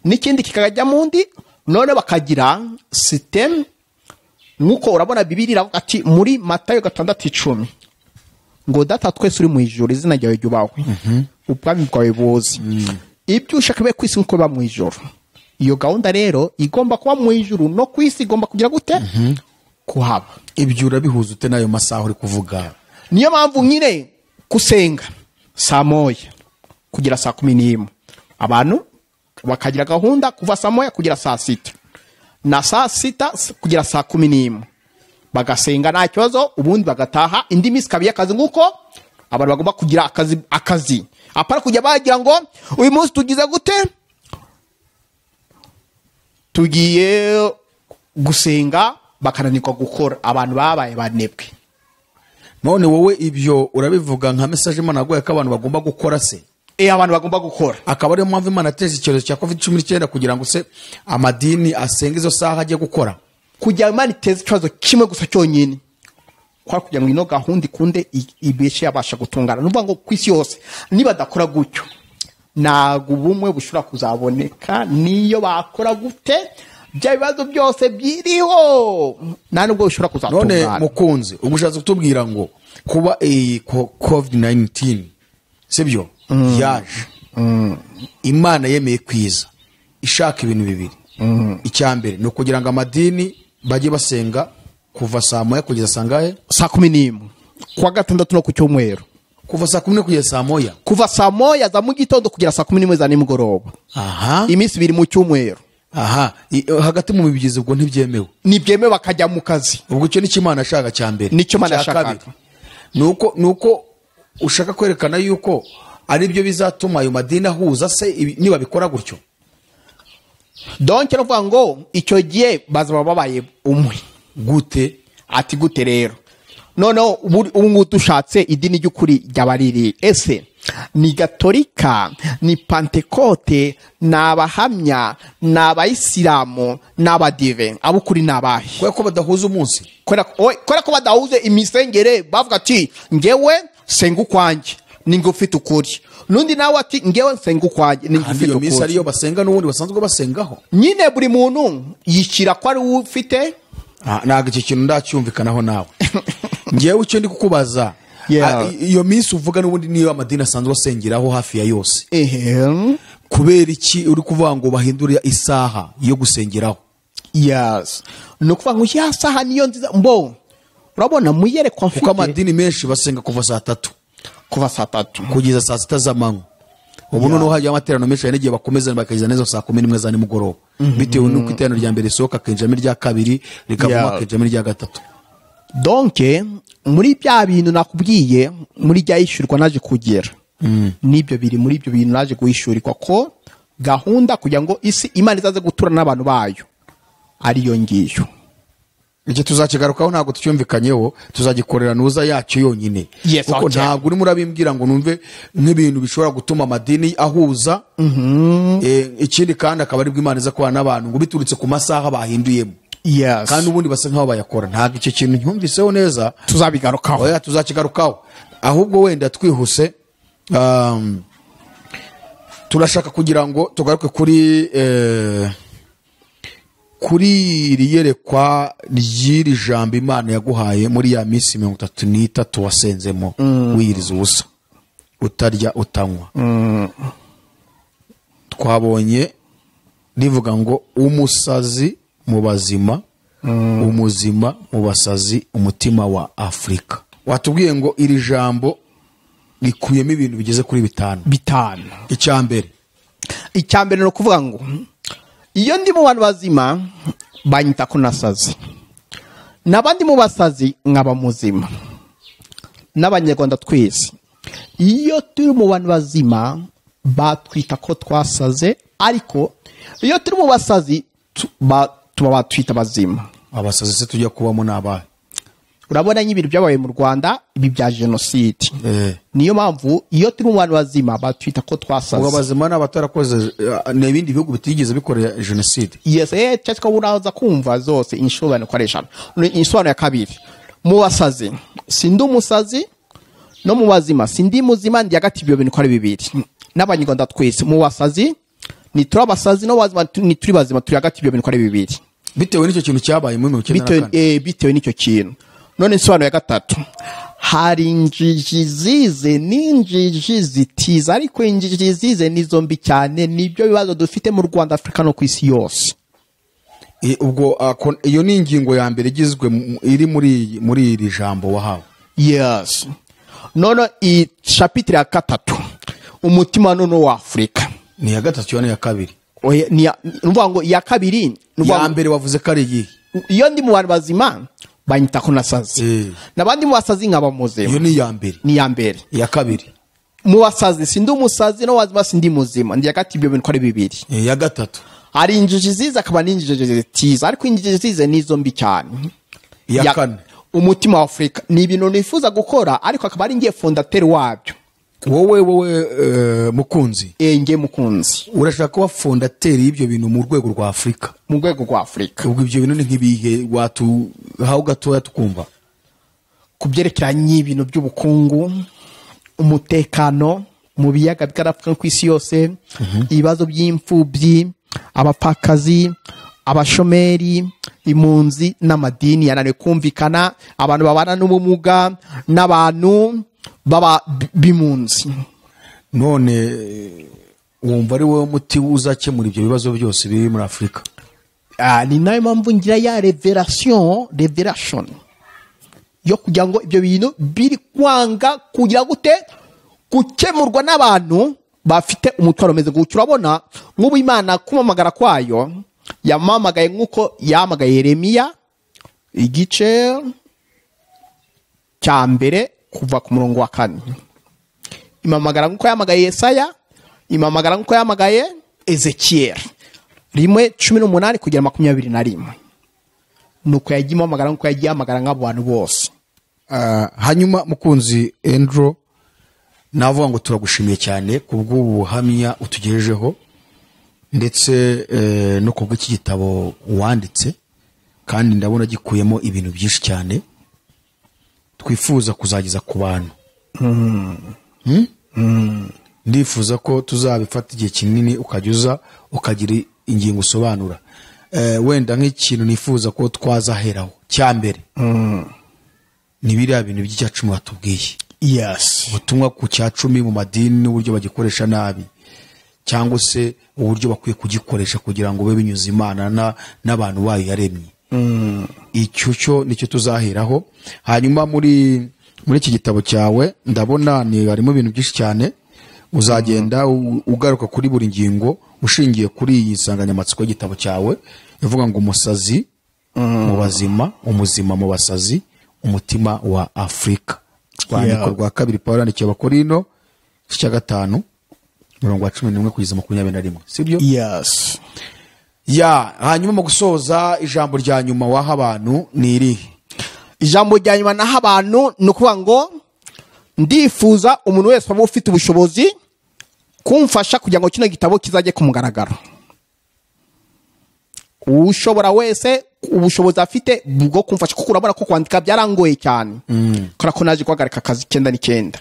Speaker 1: n'ikindi kikajyamo undi, none bakagira system. Nkuko urabona Bibiliya iravuga ati muri Matayo 6:10 ngo data twese uri mu ijuru izina ryawe ryubahwe, ubwami bwawe buze, ibyo ushaka bibe ku isi nkuko biba mu ijuru. Iyo gahunda rero igomba kuba mu ijuru no ku isi igomba kugira gute? Kuhaba.
Speaker 2: Ibyo urabihuza ute n'ayo masaha uri kuvuga?
Speaker 1: Niyo mpamvu nyine gusenga saa 1 kugera saa 11, abantu bakagira gahunda kuva saa 1 kugera saa 6, na saa 6 kugera saa 11 bagasenga nta kibazo, ubundi bagataha. Indi minsi ikaba iy'akazi nk'uko abantu bagomba kugira akazi, apara kujya bagira ngo uyu munsi tugize gute, tugiye gusenga, bakananirwa gukora. Abantu babaye banebwe.
Speaker 2: None wowe ibyo urabivuga nka message Imana yaguhaye ko abantu bagomba gukora se?
Speaker 1: Abantu bagomba gukora.
Speaker 2: Akaba ariyo mpamvu Imana yateje icyorezo cya COVID-19 kugira ngo se amadini asenge izo saha agiye gukora.
Speaker 1: Kugira Imana iteze ikibazo kimwe gusa cyonyine, kwa kugira ngo ino gahunda ikunde ibeshe yabasha gutungana. Nuvuga ngo ku isi yose niba badakora gutyo ntabwo ubumwe bushobora kuzaboneka. Niyo bakora gute bya bibazo byose byiriho nta nubwo bishobora kuzatungana.
Speaker 2: None mukunzi, ubwo ushatse kutubwira ngo kuba iyi COVID-19 sibyo yaje, Imana yemeye kwiza ishaka ibintu bibiri. Icya mbere ni ukugira ngo amadini bajye basenga kuva saa 1 kugeza sangahe?
Speaker 1: Saa 11 kuwa gatandatu no ku cyumweru.
Speaker 2: Kuva saa 10 kugeza saa 1.
Speaker 1: Kuva saa 1 za mu gitondo kugera saa 11 za nimugoroba.
Speaker 2: Aha.
Speaker 1: Iminsi ibiri mu cyumweru.
Speaker 2: Aha, hagati mu mibyizi ubwo ntibyemewe.
Speaker 1: Nibyemewe bakajya mu kazi.
Speaker 2: Ubwo icyo nicyo Imana ashaka cya mbere.
Speaker 1: Nicyo Imana ashaka.
Speaker 2: Nuko ushaka kwerekana yuko ari byo bizatuma ayo madini ahuza se niba bikora gutyo.
Speaker 1: Donc ravuga ngo icyo gihe bazaba babaye umwe.
Speaker 2: Gute?
Speaker 1: Ati gute rero? Noneho ubu ngubu dushatse idini ry'ukuri ry'abariri. Ese ni Gatolika, ni Pentekote, ni abahamya, ni abayisilamu, ni abadive, abukuri ni abahe?
Speaker 2: Kubera ko badahuza umunsi.
Speaker 1: Kubera ko badahuze imisengere, bavuga ati ngewe senga ukwanjye ninge ufite ukuri, n'undi nawe ati ngewe nsenga ukwanjye ninge ufite ukuri.
Speaker 2: Iyo minsi ariyo basenga n'ubundi basanzwe basengaho.
Speaker 1: Nyine buri muntu yishyira ko ari ufite.
Speaker 2: Ntabwo iki kintu ndacyumvikanaho nawe. Ngewe icyo ndi kukubaza, iyo minsi uvuga n'ubundi niyo amadini asanzwe asengeraho hafi ya yose. Kubera iki uri kuvuga ngo bahindure isaha yo gusengeraho?
Speaker 1: Yes. Ni ukuvuga ngo ya saha niyo nziza. Mbo urabona muyerekwa mfite.
Speaker 2: Kuko amadini menshi basenga kuva saa 3.
Speaker 1: Kuva saa 3
Speaker 2: kugeza saa 6 z'amanywa. Ubu noneho hajya amaterano menshi hari n'igihe bakomeza bakageza neza saa 11 za nimugoroba. Bitewe n'uko iteraniro rya mbere risohoka akinjiramo irya kabiri rikavamo akinjiramo irya gatatu.
Speaker 1: Donc muri bya bintu nakubwiye muri rya yishyurwa naje kugera, nibyo biri muri ibyo bintu naje guhishurirwa ko gahunda kugira ngo isi Imana izaze gutura n'abantu bayo ariyo ngiyo.
Speaker 2: Iki tuzakigarukaho ntabwo tucyumvikanyeho, tuzagikorera nuza yacyo yonyine. Kuko ntabwo urimo urabimbwira ngo numve nk'ibintu bishobora gutuma amadini ahuza. Ikindi kandi akaba aribwo Imana iza kubana n'abantu ngo biturutse ku masaha bahinduyemo.
Speaker 1: Yes.
Speaker 2: Kandi ubundi basa nkaho bayakora. Ntabwo icyo kintu ncyumviseho neza.
Speaker 1: Tuzabigarukaho.
Speaker 2: Oya, tuzakigarukaho. Ahubwo wenda twihuse, turashaka kugira ngo tugaruke kuri kuri iri yerekwa ry'iri jambo Imana yaguhaye muri ya minsi 33 wasenzemo wiyiriza ubusa utarya utanywa. Twabonye rivuga ngo umusazi mu bazima, umuzima mu basazi, umutima wa Afrika. Watubwiye ngo iri jambo Rikubiyemo ibintu bigeze kuri bitanu. Icya mbere ni ukuvuga ngo iyo ndi mu bantu bazima banyita ko nasaze, n'abandi mu basazi nkaba muzima. N'abanyarwanda twese iyo turi mu bantu bazima batwita ko twasaze, ariko iyo turi mu basazi tuba batwita bazima. Abasazi se tujya kubamo n'abahe?
Speaker 1: Urabona nk'ibintu byabaye mu Rwanda, ibi bya jenoside. Niyo mpamvu iyo turi mu bantu bazima batwita ko twasaze.
Speaker 2: Ubwo bazima n'abatarakoze ni ibindi bihugu bitigeze bikorera jenoside.
Speaker 1: Yes, cyangwa uraza kumva zose inshobano ko ari eshanu. Insobanuro ya kabiri, mu basazi sindi umusazi, no mu bazima sindi muzima, ndi hagati ibyo bintu ko ari bibiri. N'abanyarwanda twese mu basazi ni turi abasazi, no bazima ni turi bazima, turi hagati ibyo bintu ko ari bibiri.
Speaker 2: Bitewe n'icyo kintu cyabaye muri 1994.
Speaker 1: Bitewe n'icyo kintu. None insobanuro ya gatatu, hari injiji zize n'injiji zitize, ariko injiji zize nizo mbi cyane, nibyo bibazo dufite mu Rwanda, Afrika no ku isi yose.
Speaker 2: Ubwo iyo ni ingingo ya mbere igizwe iri muri iri jambo wahawe.
Speaker 1: Yes. None i chapitre ya gatatu, umutima none wa Afrika.
Speaker 2: Ni ya gatatu cyane ya kabiri?
Speaker 1: Oya, ni nuvuga ngo ya kabiri.
Speaker 2: Ya mbere wavuze ko ari iyihe?
Speaker 1: Iyo ndi mu bantu bazima banyita ko nasaze, n'abandi mu basazi nkaba muzima.
Speaker 2: Iyo ni ya mbere.
Speaker 1: Ni ya mbere.
Speaker 2: Ya kabiri,
Speaker 1: mu basazi sindi umusazi, no bazima sindi muzima, ndi hagati ibyo bintu ko ari bibiri.
Speaker 2: Ya gatatu,
Speaker 1: hari injiji zize akaba n'injiji zitize, ariko injiji zize nizo mbi cyane.
Speaker 2: Ya kane,
Speaker 1: umutima wa Afrika ni ibintu nifuza gukora, ariko akaba ari ngiye fondateur wabyo.
Speaker 2: Wowe mukunzi,
Speaker 1: ngiye mukunzi,
Speaker 2: urashaka kuba fondateur y'ibyo bintu mu rwego rwa Afrika.
Speaker 1: Mu rwego rwa Afrika.
Speaker 2: Ubwo ibyo bintu ni nk'ibihe watuhaho gatoya tukumva?
Speaker 1: Kubyerekeranye ibintu by'ubukungu, umutekano mu biyaga by'Afurika ku isi yose, ibibazo by'imfubyi, abapfakazi, abashomeri, impunzi n'amadini yananiwe kumvikana, abantu babana n'ubumuga n'abantu baba b'impunzi.
Speaker 2: None wumva ari wowe muti uzakemura ibyo bibazo byose biri muri Afrika?
Speaker 1: Ni nayo mpamvu ngira ya revelation yo kugira ngo ibyo bintu biri kwanga kugira gute gukemurwa n'abantu bafite umutwaro umeze gutyo. Urabona nk'ubu Imana kumamagara kwayo yamamagaye nk'uko yamagaye Yeremiya igice cya mbere kuva ku murongo wa 4. Imamagara nk'uko yamagaye Yesaya, imamagara nk'uko yamagaye Ezekiel 1:18 kugera 21. Nuko yagiye imamagara nk'uko yagiye amagara nk'abantu bose.
Speaker 2: Hanyuma mukunzi Andrew, navuga ngo turagushimiye cyane kubw'ubu buhamya utugejejeho, ndetse no kubw'iki gitabo wanditse, kandi ndabona gikuyemo ibintu byinshi cyane twifuza kuzageza ku bantu. Ndifuza ko tuzabifata igihe kinini ukajya ukagira ingingo usobanura. Wenda nk'ikintu nifuza ko twazaheraho cya mbere ni biriya bintu by'icya cumi watubwiye.
Speaker 1: Yes.
Speaker 2: Ubutumwa ku cya cumi mu madini n'uburyo bagikoresha nabi, cyangwa se uburyo bakwiye kugikoresha kugira ngo babe binyuze Imana n'abantu bayo yaremye. Icyo cyo nicyo tuzaheraho. Hanyuma muri iki gitabo cyawe ndabona ni harimo ibintu byinshi cyane, uzagenda ugaruka kuri buri ngingo ushingiye kuri iyi nsanganyamatsiko y'igitabo cyawe ivuga ngo umusazi mu bazima, umuzima mu basazi, umutima wa Afrika. Rwandiko rwa kabiri Pawulo yandikiye Abakorinto igice cya 5 umurongo wa 11 kugeza 21, sibyo?
Speaker 1: Yes.
Speaker 2: Ya, hanyuma mu gusoza ijambo rya nyuma waha abantu ni irihe?
Speaker 1: Ijambo rya nyuma naha abantu ni ukuvuga ngo ndifuza umuntu wese waba ufite ubushobozi kumfasha kugira ngo kino gitabo kizajye ku mugaragaro. Ushobora wese ubushobozi afite bwo kumfasha, kuko urabona ko kwandika byarangoye cyane. Kubera ko naje guhagarika akazi 99.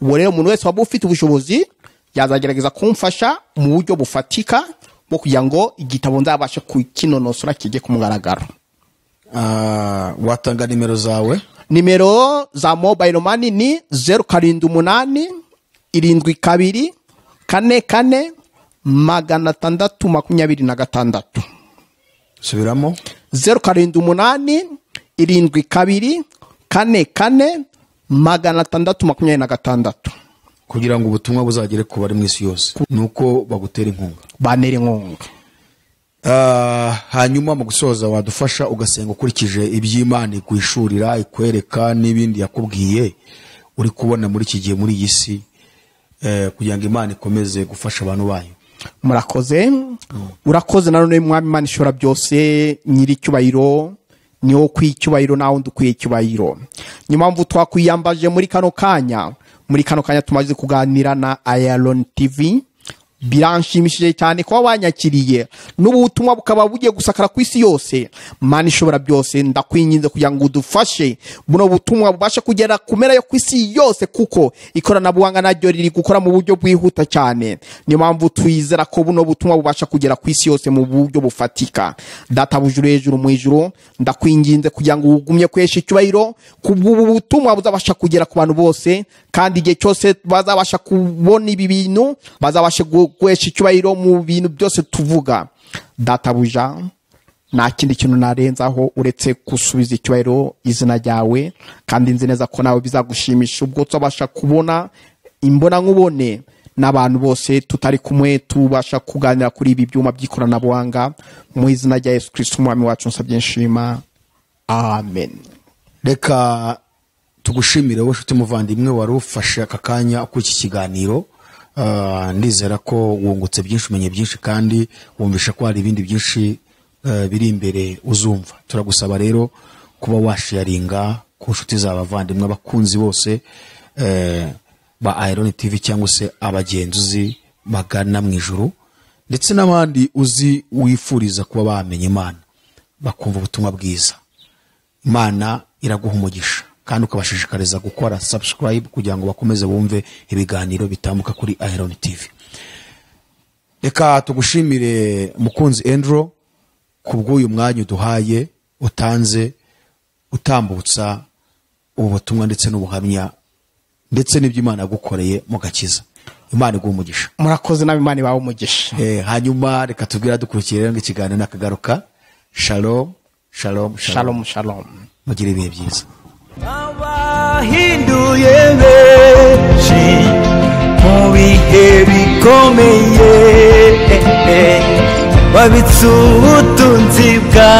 Speaker 1: Ubu rero umuntu wese waba ufite ubushobozi yazagerageza kumfasha mu buryo bufatika bwo kugira ngo igitabo nzabashe kukinonosora kijye ku mugaragaro.
Speaker 2: Watanga nimero zawe?
Speaker 1: Nimero za mobile money ni 078 72 44 626.
Speaker 2: Subiramo.
Speaker 1: 078 72 44 626.
Speaker 2: Kugira ngo ubutumwa buzagere ku bari mu isi yose nuko bagutera inkunga,
Speaker 1: banera inkunga.
Speaker 2: Hanyuma mu gusoza wadufasha ugasenga ukurikije iby'Imana iguhishurira, ikwereka n'ibindi yakubwiye uri kubona muri iki gihe muri iyi si, kugira ngo Imana ikomeze gufasha abantu bayo.
Speaker 1: Murakoze. Urakoze nanone Mwami Imana ishobora byose, nyiri icyubahiro, niwo kwicyubahiro nawe ndukwiye icyubahiro. Niyo mpamvu twakwiyambaje muri kano kanya, muri kano kanya tumaze kuganira na Ayalon TV. Biranshimishije cyane kuba wanyakiriye n'ubutumwa bukaba bugiye gusakara ku isi yose. Mana ishobora byose, ndakwinginze kugira ngo udufashe buno butumwa bubashe kugera ku mpera yo ku isi yose, kuko ikoranabuhanga naryo riri gukora mu buryo bwihuta cyane. Niyo mpamvu twizera ko buno butumwa bubasha kugera ku isi yose mu buryo bufatika. Databuja uri hejuru mu ijuru, ndakwinginze kugira ngo ugumye kwesha icyubahiro kubw'ubu butumwa buzabasha kugera ku bantu bose, kandi igihe cyose bazabasha kubona ibi bintu bazabasha guhesha icyubahiro mu bintu byose tuvuga. Databuja, nta kindi kintu narenzaho uretse gusubiza icyubahiro izina ryawe, kandi nzi neza ko nawe bizagushimisha ubwo tubasha kubona imbona nkubone n'abantu bose tutari kumwe tubasha kuganira kuri ibi byuma by'ikoranabuhanga. Mu izina rya Yesu Kristo Umwami wacu nsabye nshima, amen.
Speaker 2: Reka tugushimire wowe nshuti muvandimwe wari ufashe aka kanya kuri iki kiganiro. Ndizera ko wungutse byinshi, umenye byinshi, kandi wumvisha ko hari ibindi byinshi biri imbere uzumva. Turagusaba rero kuba washaringa ku nshuti zawe, abavandimwe, abakunzi bose ba Ayalon TV cyangwa se abagenzuzi bagana mu ijuru, ndetse n'abandi uzi wifuriza kuba bamenya Imana bakumva ubutumwa bwiza. Imana iraguha umugisha, kandi ukabashishikariza gukora subscribe kugira ngo bakomeze bumve ibiganiro bitambuka kuri Ayalon TV. Reka tugushimire mukunzi Andrew kubw'uyu mwanya uduhaye, utanze utambutsa ubu butumwa ndetse n'ubuhamya ndetse n'ibyo Imana yagukoreye mu gakiza. Imana iguhe umugisha.
Speaker 1: Murakoze, nawe Imana ibahe umugisha.
Speaker 2: Hanyuma reka tubwira dukurikire rero ikiganiro nakagaruka. Shalom, shalom,
Speaker 1: shalom, shalom.
Speaker 2: Mugire ibihe byiza.
Speaker 3: Abahinduye benshi mu bihe bikomeye, babitse ubutunzi bwa